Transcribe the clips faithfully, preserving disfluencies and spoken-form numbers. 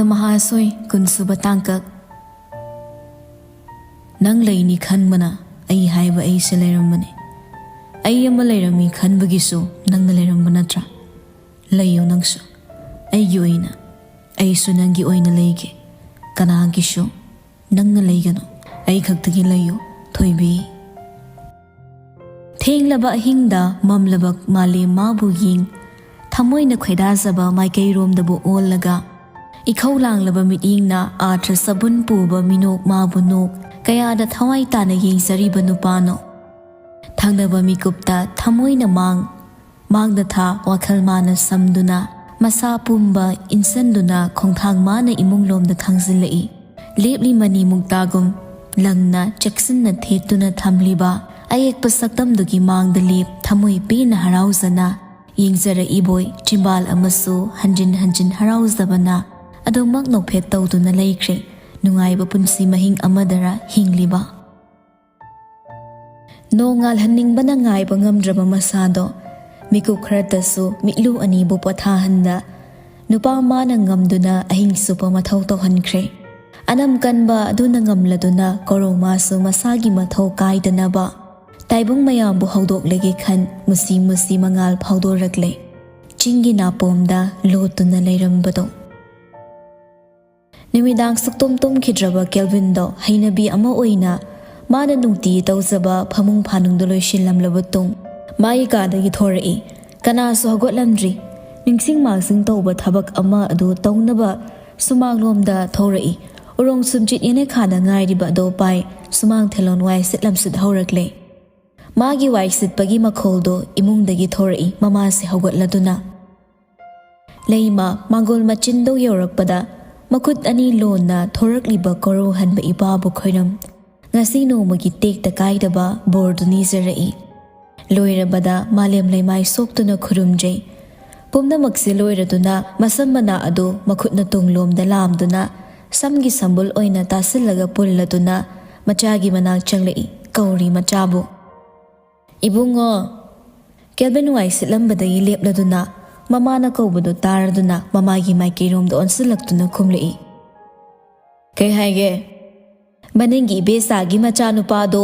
ꯃꯍꯥꯁꯣꯏ, ꯀꯨꯟꯁꯨꯕ ꯇꯥꯡꯀꯛ꯫ ꯅꯪ ꯂꯩꯅꯤ ꯈꯟꯕꯅ ꯑꯩ ꯍꯥꯏꯕ ꯑꯩꯁꯦ ꯂꯩꯔꯝꯕꯅꯤ꯫ ꯑꯩ ꯑꯃ ꯂꯩꯔꯝꯃꯤ ꯈꯟꯕꯒꯤꯁꯨ ꯅꯪꯅ ꯂꯩꯔꯝꯕ ꯅꯠꯇ꯭ꯔꯥ? ꯂꯩꯌꯨ ꯅꯪꯁꯨ ꯑꯩꯒꯤ ꯑꯣꯏꯅ, ꯑꯩꯁꯨ ꯅꯪꯒꯤ ꯑꯣꯏꯅ ꯂꯩꯒꯦ꯫ ꯀꯅꯥꯒꯤꯁꯨ ꯅꯪꯅ ꯂꯩꯒꯅꯨ, ꯑꯩ ꯈꯛꯇꯒꯤ ꯂꯩꯌꯨ ꯊꯣꯏꯕꯤ꯫ ꯊꯦꯡꯂꯕ ꯑꯍꯤꯡꯗ ꯃꯝꯂꯕ ꯃꯥꯂꯦꯝ ꯃꯥꯕꯨ ꯌꯦꯡ, ꯊꯃꯣꯏꯅ ꯈꯣꯏꯗꯥꯖꯕ ꯃꯥꯏꯀꯩꯔꯣꯝꯗꯕꯨ ꯑꯣꯜꯂꯒ, ꯏꯈꯧ ꯂꯥꯡꯂꯕ ꯃꯤꯠꯌꯦꯡꯅ ꯑꯥꯔꯊ ꯁꯥꯕꯨꯟ ꯄꯨꯕ ꯃꯤꯅꯣꯛ ꯃꯥꯕꯨ ꯅꯣꯛ, ꯀꯌꯥꯗ ꯊꯋꯥꯏ ꯇꯥꯅ ꯌꯦꯡꯖꯔꯤꯕ ꯅꯨꯄꯥꯅꯣ꯫ ꯊꯪꯅꯕ ꯃꯤꯀꯨꯞꯇ ꯊꯃꯣꯏꯅ ꯃꯥꯡ, ꯃꯥꯡꯗ ꯊꯥ ꯋꯥꯈꯜ ꯃꯥꯅ ꯁꯝꯗꯨꯅ, ꯃꯁꯥ ꯄꯨꯝꯕ ꯏꯟꯁꯟꯗꯨꯅ ꯈꯣꯡꯊꯥꯡ ꯃꯥꯅ ꯏꯃꯨꯡꯂꯣꯝꯗ ꯊꯥꯡꯖꯤꯜꯂꯛꯏ꯫ ꯂꯦꯞꯂꯤ ꯃꯅꯤ ꯃꯨꯛꯇꯥꯒꯨꯝ ꯂꯪꯅ ꯆꯦꯛꯁꯤꯟꯅ ꯊꯦꯠꯇꯨꯅ ꯊꯝꯂꯤꯕ ꯑꯌꯦꯛꯄ ꯁꯛꯇꯝꯗꯨꯒꯤ ꯃꯥꯡꯗ ꯂꯦꯞ ꯊꯃꯣꯏ ꯄꯦꯟꯅ ꯍꯔꯥꯎꯖꯅ ꯌꯦꯡꯖꯔꯛꯏꯕꯣꯏ ꯆꯤꯝꯕꯥꯜ ꯑꯃꯁꯨ ꯍꯟꯖꯤꯟ ꯍꯟꯖꯤꯟ ꯍꯔꯥꯎꯖꯕꯅ ꯑꯗꯨꯃꯛ ꯅꯣꯛꯐꯦꯠ ꯇꯧꯗꯨꯅ ꯂꯩꯈ꯭ꯔꯦ꯫ ꯅꯨꯡꯉꯥꯏꯕ ꯄꯨꯟꯁꯤ ꯃꯍꯤꯡ ꯑꯃꯗꯔ ꯍꯤꯡꯂꯤꯕ꯫ ꯅꯣꯡ ꯉꯥꯜꯍꯟꯅꯤꯡꯕꯅ ꯉꯥꯏꯕ ꯉꯝꯗ꯭ꯔꯕ ꯃꯁꯥꯗꯣ ꯃꯤꯀꯨꯞ ꯈꯔꯇꯁꯨ ꯃꯤꯠꯂꯨ ꯑꯅꯤꯕꯨ ꯄꯣꯊꯥꯍꯟꯗ ꯅꯨꯄꯥ ꯃꯥꯅ ꯉꯝꯗꯨꯅ ꯑꯍꯤꯡ ꯆꯨꯞꯄ ꯃꯊꯧ ꯇꯧꯍꯟꯈ꯭ꯔꯦ꯫ ꯑꯅꯝ ꯀꯟꯕ ꯑꯗꯨꯅ ꯉꯝꯂꯗꯨꯅ ꯀꯣꯔꯧ ꯃꯥꯁꯨ ꯃꯁꯥꯒꯤ ꯃꯊꯧ ꯀꯥꯏꯗꯅꯕ ꯇꯥꯏꯕꯪ ꯃꯌꯥꯝꯕꯨ ꯍꯧꯗꯣꯛꯂꯒꯦ ꯈꯟ ꯃꯨꯁꯤ ꯃꯨꯁꯤ ꯃꯉꯥꯜ ꯐꯥꯎꯗꯣꯔꯛꯂꯦ꯫ ꯆꯤꯡꯒꯤ ꯅꯥꯄꯣꯝꯗ ꯂꯣꯠꯇꯨꯅ ꯂꯩꯔꯝꯕꯗꯣ꯫ ꯅꯨꯃꯤꯗꯥꯡ ꯁꯨꯛꯇꯨꯝ ꯇꯨꯝꯈꯤꯗ꯭ꯔꯕ ꯀꯦꯜꯚꯤꯟꯗꯣ ꯍꯩꯅꯕꯤ ꯑꯃ ꯑꯣꯏꯅ ꯃꯥꯅ ꯅꯨꯡꯇꯤ ꯇꯧꯖꯕ ꯐꯃꯨꯡ ꯐꯥꯅꯨꯡꯗ ꯂꯣꯏꯁꯤꯜꯂꯝꯂꯕ ꯇꯨꯡ ꯃꯥꯒꯤ ꯀꯥꯗꯒꯤ ꯊꯣꯔꯛꯏ꯫ ꯀꯅꯥꯁꯨ ꯍꯧꯒꯠꯂꯝꯗ꯭ꯔꯤ꯫ ꯅꯤꯡꯁꯤꯡ ꯃꯥꯡꯁꯤꯡ ꯇꯧꯕ ꯊꯕꯛ ꯑꯃ ꯑꯗꯨ ꯇꯧꯅꯕ ꯁꯨꯃꯥꯡꯂꯣꯝꯗ ꯊꯧꯔꯛꯏ꯫ ꯎꯔꯣꯡ ꯁꯨꯝꯖꯤꯠ ꯌꯦꯅꯦꯈꯥꯗ ꯉꯥꯏꯔꯤꯕ ꯑꯗꯣ ꯄꯥꯏ ꯁꯨꯃꯥꯡ ꯊꯦꯂꯣꯟ ꯋꯥꯏ ꯁꯤꯠꯂꯝ ꯁꯤꯠ ꯍꯧꯔꯛꯂꯦ꯫ ꯃꯥꯒꯤ ꯋꯥꯏ ꯁꯤꯠꯄꯒꯤ ꯃꯈꯣꯜꯗꯣ ꯏꯃꯨꯡꯗꯒꯤ ꯊꯣꯔꯛꯏ ꯃꯃꯥꯁꯦ ꯍꯧꯒꯠꯂꯗꯨꯅ꯫ ꯂꯩꯃ ꯃꯥꯡꯒꯣꯜ ꯃꯆꯤꯟꯗꯧ ꯌꯧꯔꯛꯄꯗ ꯃꯈꯨꯠ ꯑꯅꯤ ꯂꯣꯟꯅ ꯊꯣꯔꯛꯂꯤꯕ ꯀꯣꯔꯧꯍꯟꯕ ꯏꯄꯥꯕꯨ ꯈꯣꯏꯔꯝ꯫ ꯉꯁꯤ ꯅꯣꯡꯃꯒꯤ ꯇꯦꯛꯇ ꯀꯥꯏꯗꯕ ꯕꯣꯔꯗꯨ ꯅꯤꯖꯔꯛꯏ꯫ ꯂꯣꯏꯔꯕꯗ ꯃꯥꯂꯦꯝ ꯂꯩꯃꯥꯏ ꯁꯣꯛꯇꯨꯅ ꯈꯨꯔꯨꯝꯖꯩ꯫ ꯄꯨꯝꯅꯃꯛꯁꯦ ꯂꯣꯏꯔꯗꯨꯅ ꯃꯁꯝ ꯃꯅꯥ ꯑꯗꯨ ꯃꯈꯨꯠꯅ ꯇꯨꯡꯂꯣꯝꯗ ꯂꯥꯝꯗꯨꯅ ꯁꯝꯒꯤ ꯁꯝꯕꯨꯜ ꯑꯣꯏꯅ ꯇꯥꯁꯤꯜꯂꯒ ꯄꯨꯜꯂꯗꯨꯅ ꯃꯆꯥꯒꯤ ꯃꯅꯥꯛ ꯆꯪꯂꯛꯏ ꯀꯧꯔꯤ ꯃꯆꯥꯕꯨ꯫ "ꯏꯕꯨꯡꯉꯣ!" ꯀꯦꯜꯚꯤꯟ ꯋꯥꯏ ꯁꯤꯠꯂꯝꯕꯗꯒꯤ ꯂꯦꯞꯂꯗꯨꯅ ꯃꯃꯥꯅ ꯀꯧꯕꯗꯨ ꯇꯥꯔꯗꯨꯅ ꯃꯃꯥꯒꯤ ꯃꯥꯏꯀꯩꯔꯣꯝꯗ ꯑꯣꯟꯁꯤꯜꯂꯛꯇꯨꯅ ꯈꯨꯝꯂꯛꯏ꯫ "ꯀꯩ ꯍꯥꯏꯒꯦ?" "ꯃꯅꯤꯡꯒꯤ ꯏꯕꯦꯆꯥꯒꯤ ꯃꯆꯥꯅꯨꯄꯥꯗꯣ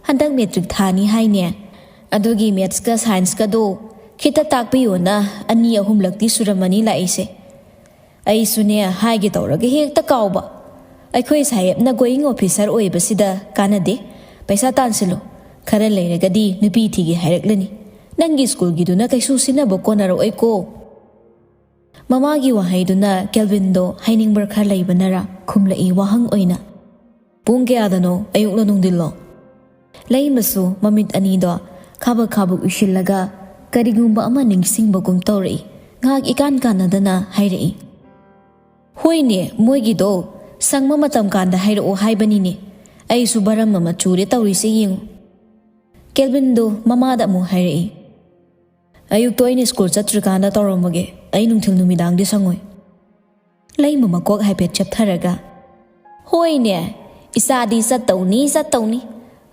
ꯍꯟꯗꯛ ꯃꯦꯇ꯭ꯔꯤꯛ ꯊꯥꯅꯤ ꯍꯥꯏꯅꯦ꯫ ꯑꯗꯨꯒꯤ ꯃꯦꯠꯁꯀ ꯁꯥꯏꯟꯁꯀꯗꯣ ꯈꯤꯇ ꯇꯥꯛꯄꯤꯌꯣꯅ ꯑꯅꯤ ꯑꯍꯨꯝꯂꯛꯇꯤ ꯁꯨꯔꯝꯃꯅꯤ ꯂꯥꯛꯏꯁꯦ꯫ ꯑꯩꯁꯨꯅꯦ ꯍꯥꯏꯒꯦ ꯇꯧꯔꯒ ꯍꯦꯛꯇ ꯀꯥꯎꯕ꯫ ꯑꯩꯈꯣꯏ ꯁꯥꯍꯦꯕꯅ going officer ꯑꯣꯏꯕꯁꯤꯗ ꯀꯥꯟꯅꯗꯦ꯫ ꯄꯩꯁꯥ ꯇꯥꯟꯁꯤꯜꯂꯨ꯫ ꯈꯔ ꯂꯩꯔꯒꯗꯤ ꯅꯨꯄꯤ ꯊꯤꯒꯦ ꯍꯥꯏꯔꯛꯂꯅꯤ꯫ ꯅꯪꯒꯤ ꯁ꯭ꯀꯨꯜꯒꯤꯗꯨꯅ ꯀꯩꯁꯨ ꯁꯤꯟꯅꯕ ꯀꯣꯟꯅꯔꯛꯑꯣꯏꯀꯣ꯫" ꯃꯃꯥꯒꯤ ꯋꯥꯍꯩꯗꯨꯅ ꯀꯦꯜꯚꯤꯟꯗꯣ ꯍꯥꯏꯅꯤꯡꯕ ꯈꯔ ꯂꯩꯕꯅꯔ ꯈꯨꯝꯂꯛꯏ ꯋꯥꯍꯪ ꯑꯣꯏꯅ꯫ "ꯄꯨꯡ ꯀꯌꯥꯗꯅꯣ, ꯑꯌꯨꯛꯂꯣ ꯅꯨꯡꯊꯤꯜꯂꯣ?" ꯂꯩꯃꯁꯨ ꯃꯃꯤꯠ ꯑꯅꯤꯗꯣ ꯈꯥꯕꯛ ꯈꯥꯕꯛ ꯎꯏꯁꯤꯜꯂꯒ ꯀꯔꯤꯒꯨꯝꯕ ꯑꯃ ꯅꯤꯡꯁꯤꯡꯕꯒꯨꯝ ꯇꯧꯔꯛꯏ꯫ ꯉꯥꯏꯍꯥꯛ ꯏꯀꯥꯟ ꯀꯥꯟꯅꯗꯅ ꯍꯥꯏꯔꯛꯏ, "ꯍꯣꯏꯅꯦ, ꯃꯣꯏꯒꯤꯗꯣ ꯁꯪꯕ ꯃꯇꯝ ꯀꯥꯟꯗ ꯍꯥꯏꯔꯛꯑꯣ ꯍꯥꯏꯕꯅꯤꯅꯦ꯫ ꯑꯩꯁꯨ ꯕꯔꯝ ꯑꯃ ꯆꯨꯔꯦ ꯇꯧꯔꯤꯁꯦ ꯌꯦꯡꯉꯨ꯫" ꯀꯦꯜꯚꯤꯟꯗꯣ ꯃꯃꯥꯗ ꯑꯃꯨꯛ ꯍꯥꯏꯔꯛꯏ, "ꯑꯌꯨꯛꯇꯣ ꯑꯩꯅ ꯁ꯭ꯀꯨꯜ ꯆꯠꯇ꯭ꯔꯤꯀꯥꯟꯗ ꯇꯧꯔꯝꯃꯒꯦ꯫ ꯑꯩ ꯅꯨꯡꯊꯤꯜ ꯅꯨꯃꯤꯗꯥꯡꯗꯤ ꯁꯪꯉꯣꯏ꯫" ꯂꯩꯃ ꯃꯀꯣꯛ ꯍꯥꯏꯐꯦꯠ ꯆꯦꯞꯊꯔꯒ, "ꯍꯣꯏꯅꯦ, ꯏꯆꯥꯗꯤ ꯆꯠꯇꯧꯅꯤ, ꯆꯠꯇꯧꯅꯤ꯫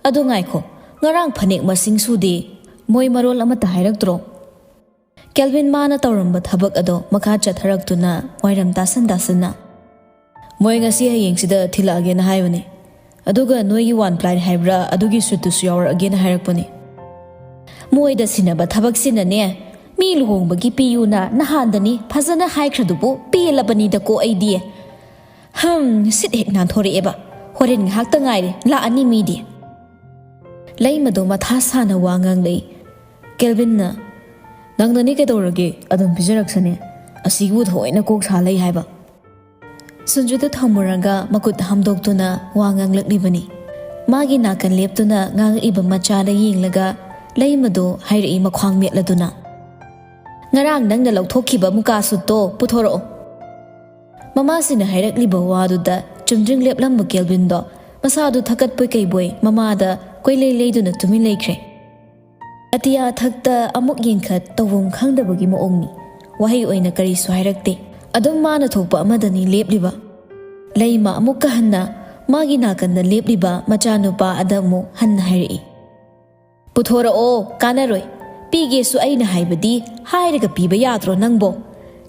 ꯑꯗꯨ ꯉꯥꯏꯈꯣ, ꯉꯔꯥꯡ ꯐꯅꯦꯛ ꯃꯁꯤꯡ ꯁꯨꯗꯦ꯫ ꯃꯣꯏ ꯃꯔꯣꯜ ꯑꯃꯠꯇ ꯍꯥꯏꯔꯛꯇ꯭ꯔꯣ?" ꯀꯦꯜꯚꯤꯟ ꯃꯥꯅ ꯇꯧꯔꯝꯕ ꯊꯕꯛ ꯑꯗꯣ ꯃꯈꯥ ꯆꯠꯊꯔꯛꯇꯨꯅ ꯋꯥꯏꯔꯝ ꯇꯥꯁꯟ ꯇꯥꯁꯟꯅ, "ꯃꯣꯏ ꯉꯁꯤ ꯍꯌꯦꯡꯁꯤꯗ ꯊꯤꯜꯂꯛꯑꯒꯦꯅ ꯍꯥꯏꯕꯅꯦ꯫ ꯑꯗꯨꯒ ꯅꯣꯏꯒꯤ ꯋꯥꯟ ꯄ꯭ꯂꯥꯏ ꯍꯥꯏꯕ꯭ꯔꯥ, ꯑꯗꯨꯒꯤ ꯁꯨꯠꯇꯨꯁꯨ ꯌꯥꯎꯔꯛꯑꯒꯦꯅ ꯍꯥꯏꯔꯛꯄꯅꯦ꯫" "ꯃꯣꯏꯗ ꯁꯤꯟꯅꯕ ꯊꯕꯛꯁꯤꯅꯅꯦ, ꯃꯤ ꯂꯨꯍꯣꯡꯕꯒꯤ ꯄꯤꯌꯨꯅ ꯅꯍꯥꯟꯗꯅꯤ ꯐꯖꯅ ꯍꯥꯏꯈ꯭ꯔꯗꯨꯕꯨ ꯄꯦꯜꯂꯕꯅꯤꯗꯀꯣ ꯑꯩꯗꯤ꯫ ꯍꯝ, ꯁꯤꯠ ꯍꯦꯛ ꯅꯥꯟꯊꯣꯔꯛꯑꯦꯕ꯫ ꯍꯣꯔꯦꯟ ꯉꯥꯏꯍꯥꯛꯇ ꯉꯥꯏꯔꯦ, ꯂꯥꯛꯑꯅꯤ ꯃꯤꯗꯤ꯫" ꯂꯩꯃꯗꯣ ꯃꯊꯥ ꯁꯥꯅ ꯋꯥ ꯉꯥꯡꯂꯛꯏ꯫ ꯀꯦꯜꯚꯤꯟꯅ, "ꯅꯪꯅꯅꯤ ꯀꯩꯗꯧꯔꯒꯦ, ꯑꯗꯨꯝ ꯄꯤꯖꯔꯛꯁꯅꯦ꯫ ꯑꯁꯤꯕꯨ ꯊꯑꯣꯏꯅ ꯀꯣꯛ ꯁꯥ ꯂꯩ ꯍꯥꯏꯕ꯫" ꯁꯨꯟꯖꯨꯗ ꯊꯝꯃꯨꯔꯒ ꯃꯈꯨꯠ ꯍꯥꯝꯗꯣꯛꯇꯨꯅ ꯋꯥ ꯉꯥꯡꯂꯛꯂꯤꯕꯅꯤ꯫ ꯃꯥꯒꯤ ꯅꯥꯀꯟ ꯂꯦꯞꯇꯨꯅ ꯉꯥꯡꯉꯛꯏꯕ ꯃꯆꯥꯗ ꯌꯦꯡꯂꯒ ꯂꯩꯃꯗꯣ ꯍꯥꯏꯔꯛꯏ ꯃꯈ꯭ꯋꯥꯡ ꯃꯦꯠꯂꯗꯨꯅ, "ꯉꯔꯥꯡ ꯅꯪꯅ ꯂꯧꯊꯣꯛꯈꯤꯕ ꯃꯨꯀꯥ ꯁꯨꯠꯇꯣ ꯄꯨꯊꯣꯔꯛꯑꯣ꯫" ꯃꯃꯥꯁꯤꯅ ꯍꯥꯏꯔꯛꯂꯤꯕ ꯋꯥꯗꯨꯗ ꯆꯨꯝꯗ꯭ꯔꯤꯡ ꯂꯦꯞꯂꯝꯕ ꯀꯦꯜꯚꯤꯟꯗꯣ ꯃꯁꯥꯗꯨ ꯊꯀꯠꯄꯣꯏ ꯀꯩꯕꯣꯏ ꯃꯃꯥꯗ ꯀꯣꯏꯂꯩ ꯂꯩꯗꯨꯅ ꯇꯨꯃꯤꯟ ꯂꯩꯈ꯭ꯔꯦ꯫ ꯑꯇꯤꯌꯥ ꯊꯛꯇ ꯑꯃꯨꯛ ꯌꯦꯡꯈꯠ ꯇꯧꯐꯝ ꯈꯪꯗꯕꯒꯤ ꯃꯑꯣꯡꯅꯤ꯫ ꯋꯥꯍꯩ ꯑꯣꯏꯅ ꯀꯔꯤꯁꯨ ꯍꯥꯏꯔꯛꯇꯦ꯫ ꯑꯗꯨꯝ ꯃꯥꯅ ꯊꯣꯛꯄ ꯑꯃꯗꯅꯤ ꯂꯦꯞꯂꯤꯕ꯫ ꯂꯩꯃ ꯑꯃꯨꯛꯀ ꯍꯟꯅ ꯃꯥꯒꯤ ꯅꯥꯀꯟꯗ ꯂꯦꯞꯂꯤꯕ ꯃꯆꯥꯅꯨꯄꯥ ꯑꯗ ꯑꯃꯨꯛ ꯍꯟꯅ ꯍꯥꯏꯔꯛꯏ, "ꯄꯨꯊꯣꯔꯛꯑꯣ, ꯀꯥꯟꯅꯔꯣꯏ꯫ "ꯄꯤꯒꯦꯁꯨ ꯑꯩꯅ ꯍꯥꯏꯕꯗꯤ ꯍꯥꯏꯔꯒ ꯄꯤꯕ ꯌꯥꯗ꯭ꯔꯣ ꯅꯪꯕꯣ?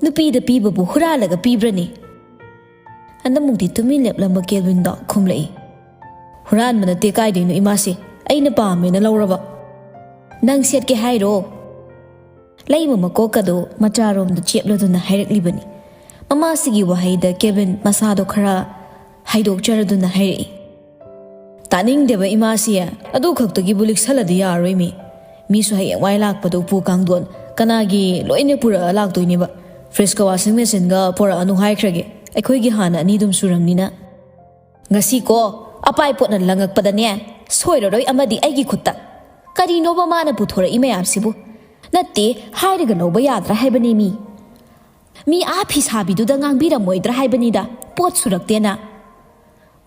ꯅꯨꯄꯤꯗ ꯄꯤꯕꯕꯨ ꯍꯨꯔꯥꯜꯂꯒ ꯄꯤꯕ꯭ꯔꯅꯦ?" ꯍꯟꯗꯛꯃꯨꯛꯇꯤ ꯇꯨꯃꯤꯟ ꯂꯦꯞꯂꯝꯕ ꯀꯦꯜꯚꯤꯟꯗꯣ ꯈꯨꯝꯂꯛꯏ, "ꯍꯨꯔꯥꯟꯕ ꯅꯠꯇꯦ, ꯀꯥꯏꯗꯩꯅꯣ ꯏꯃꯥꯁꯦ, ꯑꯩꯅ ꯄꯥꯝꯃꯦꯅ ꯂꯧꯔꯕ꯫ ꯅꯪ ꯁꯦꯠꯀꯦ ꯍꯥꯏꯔꯣ?" ꯂꯩꯃ ꯃꯀꯣꯛꯀꯗꯣ ꯃꯆꯥꯔꯣꯝꯗ ꯆꯦꯞꯂꯗꯨꯅ ꯍꯥꯏꯔꯛꯂꯤꯕꯅꯤ꯫ ꯃꯃꯥꯁꯤꯒꯤ ꯋꯥꯍꯩꯗ ꯀꯦꯜꯚꯤꯟ ꯃꯁꯥꯗꯣ ꯈꯔ ꯍꯥꯏꯗꯣꯛꯆꯔꯗꯨꯅ ꯍꯥꯏꯔꯛꯏ, "ꯇꯥꯅꯤꯡꯗꯦꯕ ꯏꯃꯥꯁꯤ, ꯑꯗꯨ ꯈꯛꯇꯒꯤꯕꯨ ꯂꯤꯛꯁꯜꯂꯗꯤ ꯌꯥꯔꯣꯏ ꯃꯤ꯫ ꯃꯤꯁꯨ ꯍꯌꯦꯡꯋꯥꯏ ꯂꯥꯛꯄꯗ ꯎꯄꯨ ꯀꯥꯡꯊꯣꯟ ꯀꯅꯥꯒꯤ ꯂꯣꯏꯅ ꯄꯨꯔꯛꯑ ꯂꯥꯛꯇꯣꯏꯅꯦꯕ? ꯐ꯭ꯔꯤꯖꯀ ꯋꯥꯁꯤꯡ ꯃꯦꯆꯤꯟꯒ ꯄꯨꯔꯛꯑꯅꯨ ꯍꯥꯏꯈ꯭ꯔꯒꯦ, ꯑꯩꯈꯣꯏꯒꯤ ꯍꯥꯟꯅ ꯑꯅꯤ ꯑꯗꯨꯝ ꯁꯨꯔꯝꯅꯤꯅ꯫ ꯉꯁꯤꯀꯣ ꯑꯄꯥꯏ ꯄꯣꯠꯅ ꯂꯪꯉꯛꯄꯗꯅꯦ, ꯁꯣꯏꯔꯔꯣꯏ ꯑꯃꯗꯤ ꯑꯩꯒꯤ ꯈꯨꯠꯇ꯫ ꯀꯔꯤꯅꯣꯕ ꯃꯥꯅ ꯄꯨꯊꯣꯔꯛꯏ ꯃꯌꯥꯝꯁꯤꯕꯨ? ꯅꯠꯇꯦ, ꯍꯥꯏꯔꯒ ꯂꯧꯕ ꯌꯥꯗ꯭ꯔꯥ ꯍꯥꯏꯕꯅꯦ ꯃꯤ꯫ ꯃꯤ ꯑꯥ ꯐꯤ ꯁꯥꯕꯤꯗꯨꯗ ꯉꯥꯡꯕꯤꯔꯝꯃꯣꯏꯗ꯭ꯔꯥ ꯍꯥꯏꯕꯅꯤꯗ, ꯄꯣꯠ ꯁꯨꯔꯛꯇꯦꯅ꯫"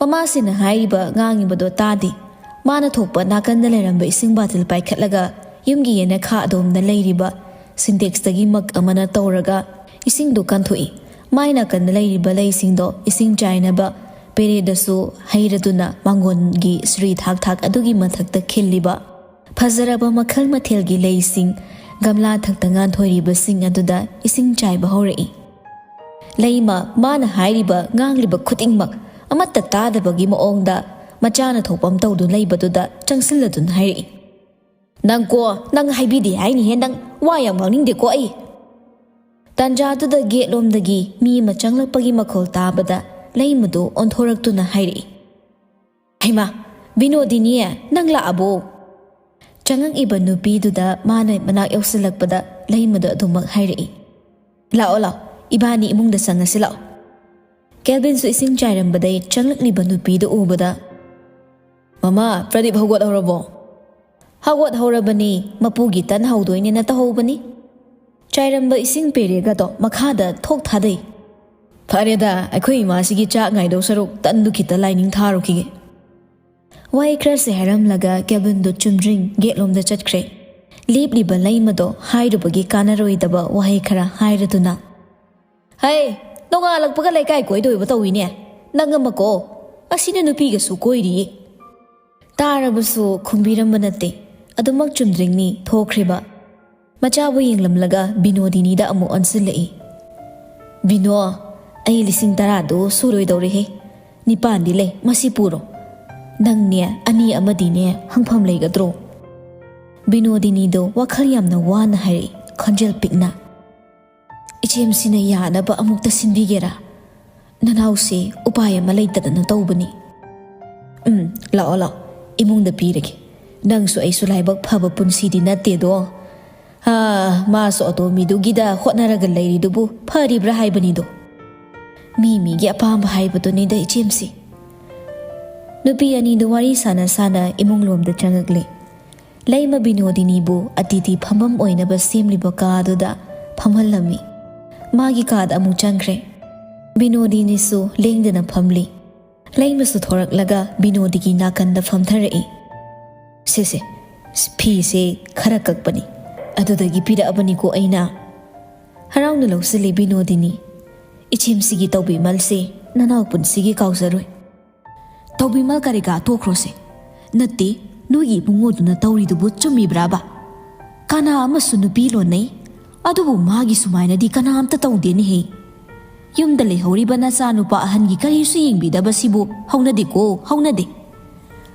ꯃꯃꯥꯁꯤꯅ ꯍꯥꯏꯔꯤꯕ ꯉꯥꯡꯉꯤꯕꯗꯣ ꯇꯥꯗꯦ꯫ ꯃꯥꯅ ꯊꯣꯛꯄ ꯅꯥꯀꯟꯗ ꯂꯩꯔꯝꯕ ꯏꯁꯤꯡ ꯕꯥꯇꯤꯜ ꯄꯥꯏꯈꯠꯂꯒ ꯌꯨꯝꯒꯤ ꯌꯦꯅꯈꯥ ꯑꯗꯣꯝꯗ ꯂꯩꯔꯤꯕ ꯁꯤꯟꯇꯦꯛꯁꯇꯒꯤ ꯃꯛ ꯑꯃꯅ ꯇꯧꯔꯒ ꯏꯁꯤꯡꯗꯨ ꯀꯟꯊꯣꯛꯏ꯫ ꯃꯥꯏ ꯅꯥꯀꯟꯗ ꯂꯩꯔꯤꯕ ꯂꯩꯁꯤꯡꯗꯣ ꯏꯁꯤꯡ ꯆꯥꯏꯅꯕ ꯄꯦꯔꯦꯗꯁꯨ ꯍꯩꯔꯗꯨꯅ ꯃꯥꯡꯒꯣꯟꯒꯤ ꯁ꯭ꯔꯤ ꯊꯥꯛ ꯊꯥꯛ ꯑꯗꯨꯒꯤ ꯃꯊꯛꯇ ꯈꯤꯜꯂꯤꯕ ꯐꯖꯔꯕ ꯃꯈꯜ ꯃꯊꯦꯜꯒꯤ ꯂꯩꯁꯤꯡ ꯒꯝꯂꯥ ꯊꯛꯇ ꯉꯥꯟꯊꯣꯏꯔꯤꯕꯁꯤꯡ ꯑꯗꯨꯗ ꯏꯁꯤꯡ ꯆꯥꯏꯕ ꯍꯧꯔꯛꯏ꯫ ꯂꯩꯃ ꯃꯥꯅ ꯍꯥꯏꯔꯤꯕ ꯉꯥꯡꯂꯤꯕ ꯈꯨꯗꯤꯡꯃꯛ ꯑꯃꯠꯇ ꯇꯥꯗꯕꯒꯤ ꯃꯑꯣꯡꯗ ꯃꯆꯥꯅ ꯊꯣꯛꯄ ꯑꯃ ꯇꯧꯗꯨꯅ ꯂꯩꯕꯗꯨꯗ ꯆꯪꯁꯤꯜꯂꯗꯨꯅ ꯍꯥꯏꯔꯛꯏ, "ꯅꯪꯀꯣ, ꯅꯪ ꯍꯥꯏꯕꯤꯗꯦ ꯍꯥꯏꯅꯤꯍꯦ, ꯅꯪ ꯋꯥ ꯌꯥꯝ ꯉꯥꯡꯅꯤꯡꯗꯦꯀꯣ ꯑꯩ꯫" ꯇꯥꯟꯖꯥꯗꯨꯗ ꯒꯦꯠꯂꯣꯝꯗꯒꯤ ꯃꯤ ꯑꯃ ꯆꯪꯂꯛꯄꯒꯤ ꯃꯈꯣꯜ ꯇꯥꯕꯗ ꯂꯩꯃꯗꯨ ꯑꯣꯟꯊꯣꯔꯛꯇꯨꯅ ꯍꯥꯏꯔꯛꯏ, "ꯍꯩꯃꯥ, ꯕꯤꯅꯣꯗꯤꯅꯤ, ꯅꯪ ꯂꯥꯛꯑꯕꯣ?" ꯆꯪꯉꯛꯏꯕ ꯅꯨꯄꯤꯗꯨꯗ ꯃꯥꯅ ꯃꯅꯥꯛ ꯌꯧꯁꯤꯜꯂꯛꯄꯗ ꯂꯩꯃꯗꯨ ꯑꯗꯨꯃꯛ ꯍꯥꯏꯔꯛꯏ, "ꯂꯥꯛꯑꯣ, ꯂꯥꯛꯑꯣ, ꯏꯕꯥꯅꯤ ꯏꯃꯨꯡꯗ ꯆꯪꯉꯁꯤ ꯂꯥꯛꯑꯣ꯫" ꯀꯦꯜꯚꯤꯟꯁꯨ ꯏꯁꯤꯡ ꯆꯥꯏꯔꯝꯕꯗꯩ ꯆꯪꯂꯛꯂꯤꯕ ꯅꯨꯄꯤꯗꯨ ꯎꯕꯗ, "ꯃꯃꯥ, ꯄ꯭ꯔꯗꯤꯞ ꯍꯧꯒꯠꯍꯧꯔꯕꯣ?" "ꯍꯧꯒꯠꯍꯧꯔꯕꯅꯤ, ꯃꯄꯨꯒꯤ ꯇꯟ ꯍꯧꯗꯣꯏꯅꯦꯅ ꯇꯧꯍꯧꯕꯅꯤ꯫" ꯆꯥꯏꯔꯝꯕ ꯏꯁꯤꯡ ꯄꯦꯔꯦꯒꯗꯣ ꯃꯈꯥꯗ ꯊꯣꯛ ꯊꯥꯗꯩ꯫ "ꯐꯔꯦꯗ, ꯑꯩꯈꯣꯏ ꯏꯃꯥꯁꯤꯒꯤ ꯆꯥꯛ ꯉꯥꯏꯗꯧ ꯁꯔꯨꯛ ꯇꯟꯗꯨ ꯈꯤꯇ ꯂꯥꯏꯅꯤꯡ ꯊꯥꯔꯨꯈꯤꯒꯦ꯫" ꯋꯥꯍꯩ ꯈꯔꯁꯦ ꯍꯥꯏꯔꯝꯂꯒ ꯀꯦꯜꯚꯤꯟꯗꯣ ꯆꯨꯝꯗ꯭ꯔꯤꯡ ꯒꯦꯠꯂꯣꯝꯗ ꯆꯠꯈ꯭ꯔꯦ꯫ ꯂꯦꯞꯂꯤꯕ ꯂꯩꯃꯗꯣ ꯍꯥꯏꯔꯨꯕꯒꯤ ꯀꯥꯟꯅꯔꯣꯏꯗꯕ ꯋꯥꯍꯩ ꯈꯔ ꯍꯥꯏꯔꯗꯨꯅ, "ꯍꯩ, ꯅꯣꯡꯉꯥꯜꯂꯛꯄꯒ ꯂꯩꯀꯥꯏ ꯀꯣꯏꯗꯣꯏꯕ ꯇꯧꯏꯅꯦ꯫ ꯅꯪ ꯑꯃꯀꯣ, ꯑꯁꯤꯅ ꯅꯨꯄꯤꯒꯁꯨ ꯀꯣꯏꯔꯤꯌꯦ꯫" ꯇꯥꯔꯕꯁꯨ ꯈꯨꯝꯕꯤꯔꯝꯕ ꯅꯠꯇꯦ꯫ ꯑꯗꯨꯃꯛ ꯆꯨꯝꯗ꯭ꯔꯤꯡꯅꯤ ꯊꯣꯛꯈ꯭ꯔꯤꯕ꯫ ꯃꯆꯥꯕꯨ ꯌꯦꯡꯂꯝꯂꯒ ꯕꯤꯅꯣꯗꯤꯅꯤꯗ ꯑꯃꯨꯛ ꯑꯣꯟꯁꯤꯜꯂꯛꯏ꯫ "ꯕꯤꯅꯣ, ꯑꯩ ꯂꯤꯁꯤꯡ ꯇꯔꯥꯗꯨ ꯁꯨꯔꯣꯏꯗꯧꯔꯦꯍꯦ꯫ ꯅꯤꯄꯥꯟꯗꯤ ꯂꯩ, ꯃꯁꯤ ꯄꯨꯔꯣ꯫ ꯅꯪꯅꯦ, ꯑꯅꯤ ꯑꯃꯗꯤꯅꯦ, ꯍꯪꯐꯝ ꯂꯩꯒꯗ꯭ꯔꯣ?" ꯕꯤꯅꯣꯗꯤꯅꯤꯗꯣ ꯋꯥꯈꯜ ꯌꯥꯝꯅ ꯋꯥꯅ ꯍꯥꯏꯔꯛꯏ, ꯈꯣꯟꯖꯦꯜ ꯄꯤꯛꯅ꯫ "ꯏꯆꯦꯝꯁꯤꯅ ꯌꯥꯅꯕ ꯑꯃꯨꯛꯇ ꯁꯤꯟꯕꯤꯒꯦꯔꯥ? ꯅꯅꯥꯎꯁꯦ ꯎꯄꯥꯏ ꯑꯃ ꯂꯩꯇꯗꯅ ꯇꯧꯕꯅꯤ꯫" "ꯎꯝ, ꯂꯥꯛꯑꯣ, ꯂꯥꯛꯑꯣ, ꯏꯃꯨꯡꯗ ꯄꯤꯔꯒꯦ꯫ ꯅꯪꯁꯨ ꯑꯩꯁꯨ ꯂꯥꯏꯕꯛ ꯐꯕ ꯄꯨꯟꯁꯤꯗꯤ ꯅꯠꯇꯦꯗꯣ꯫ ꯍꯥ, ꯃꯥꯁꯨ ꯑꯇꯣꯝꯕꯤꯗꯨꯒꯤꯗ ꯍꯣꯠꯅꯔꯒ ꯂꯩꯔꯤꯗꯨꯕꯨ ꯐꯔꯤꯕ꯭ꯔꯥ ꯍꯥꯏꯕꯅꯤꯗꯣ꯫ ꯃꯤ ꯃꯤꯒꯤ ꯑꯄꯥꯝꯕ ꯍꯥꯏꯕꯗꯨꯅꯤꯗ, ꯏꯆꯦꯝꯁꯤ꯫" ꯅꯨꯄꯤ ꯑꯅꯤꯗꯨ ꯋꯥꯔꯤ ꯁꯥꯟꯅ ꯁꯥꯟꯅ ꯏꯃꯨꯡ ꯂꯣꯝꯗ ꯆꯪꯉꯛꯂꯦ꯫ ꯂꯩꯃ ꯕꯤꯅꯣꯗꯤꯅꯤꯕꯨ ꯑꯇꯤꯊꯤ ꯐꯝꯐꯝ ꯑꯣꯏꯅꯕ ꯁꯦꯝꯂꯤꯕ ꯀꯥꯗꯨꯗ ꯐꯝꯍꯜꯂꯝꯃꯤ꯫ ꯃꯥꯒꯤ ꯀꯥꯗ ꯑꯃꯨꯛ ꯆꯪꯈ꯭ꯔꯦ꯫ ꯕꯤꯅꯣꯗꯤꯅꯤꯁꯨ ꯂꯦꯡꯗꯅ ꯐꯝꯂꯤ꯫ ꯂꯩꯃꯁꯨ ꯊꯣꯔꯛꯂꯒ ꯕꯤꯅꯣꯗꯤꯒꯤ ꯅꯥꯀꯟꯗ ꯐꯝꯊꯔꯛꯏ꯫ "ꯁꯦ, ꯁꯦ, ꯐꯤꯁꯦ ꯈꯔ ꯀꯛꯄꯅꯤ, ꯑꯗꯨꯗꯒꯤ ꯄꯤꯔꯛꯑꯕꯅꯤꯀꯣ ꯑꯩꯅ꯫" ꯍꯔꯥꯎꯅ ꯂꯧꯁꯤꯜꯂꯤ ꯕꯤꯅꯣꯗꯤꯅꯤ꯫ "ꯏꯆꯦꯝꯁꯤꯒꯤ ꯇꯧꯕꯤꯃꯜꯁꯦ ꯅꯅꯥꯎ ꯄꯨꯟꯁꯤꯒꯤ ꯀꯥꯎꯖꯔꯣꯏ꯫" "ꯇꯧꯕꯤꯃꯜ ꯀꯔꯤ ꯀꯔꯥ ꯇꯣꯛꯈ꯭ꯔꯣꯁꯦ꯫ ꯅꯠꯇꯦ, ꯅꯣꯏꯒꯤ ꯏꯕꯨꯡꯉꯣꯗꯨꯅ ꯇꯧꯔꯤꯗꯨꯕꯨ ꯆꯨꯝꯃꯤꯕ꯭ꯔꯥꯕ? ꯀꯅꯥ ꯑꯃꯁꯨ ꯅꯨꯄꯤ ꯂꯣꯟꯅꯩ, ꯑꯗꯨꯕꯨ ꯃꯥꯒꯤ ꯁꯨꯃꯥꯏꯅꯗꯤ ꯀꯅꯥꯝꯇ ꯇꯧꯗꯦꯅꯦꯍꯦ꯫ ꯌꯨꯝꯗ ꯂꯩꯍꯧꯔꯤꯕ ꯅꯆꯥꯅꯨꯄꯥ ꯑꯍꯟꯒꯤ ꯀꯔꯤꯁꯨ ꯌꯦꯡꯕꯤꯗꯕꯁꯤꯕꯨ ꯍꯧꯅꯗꯦꯀꯣ, ꯍꯧꯅꯗꯦ꯫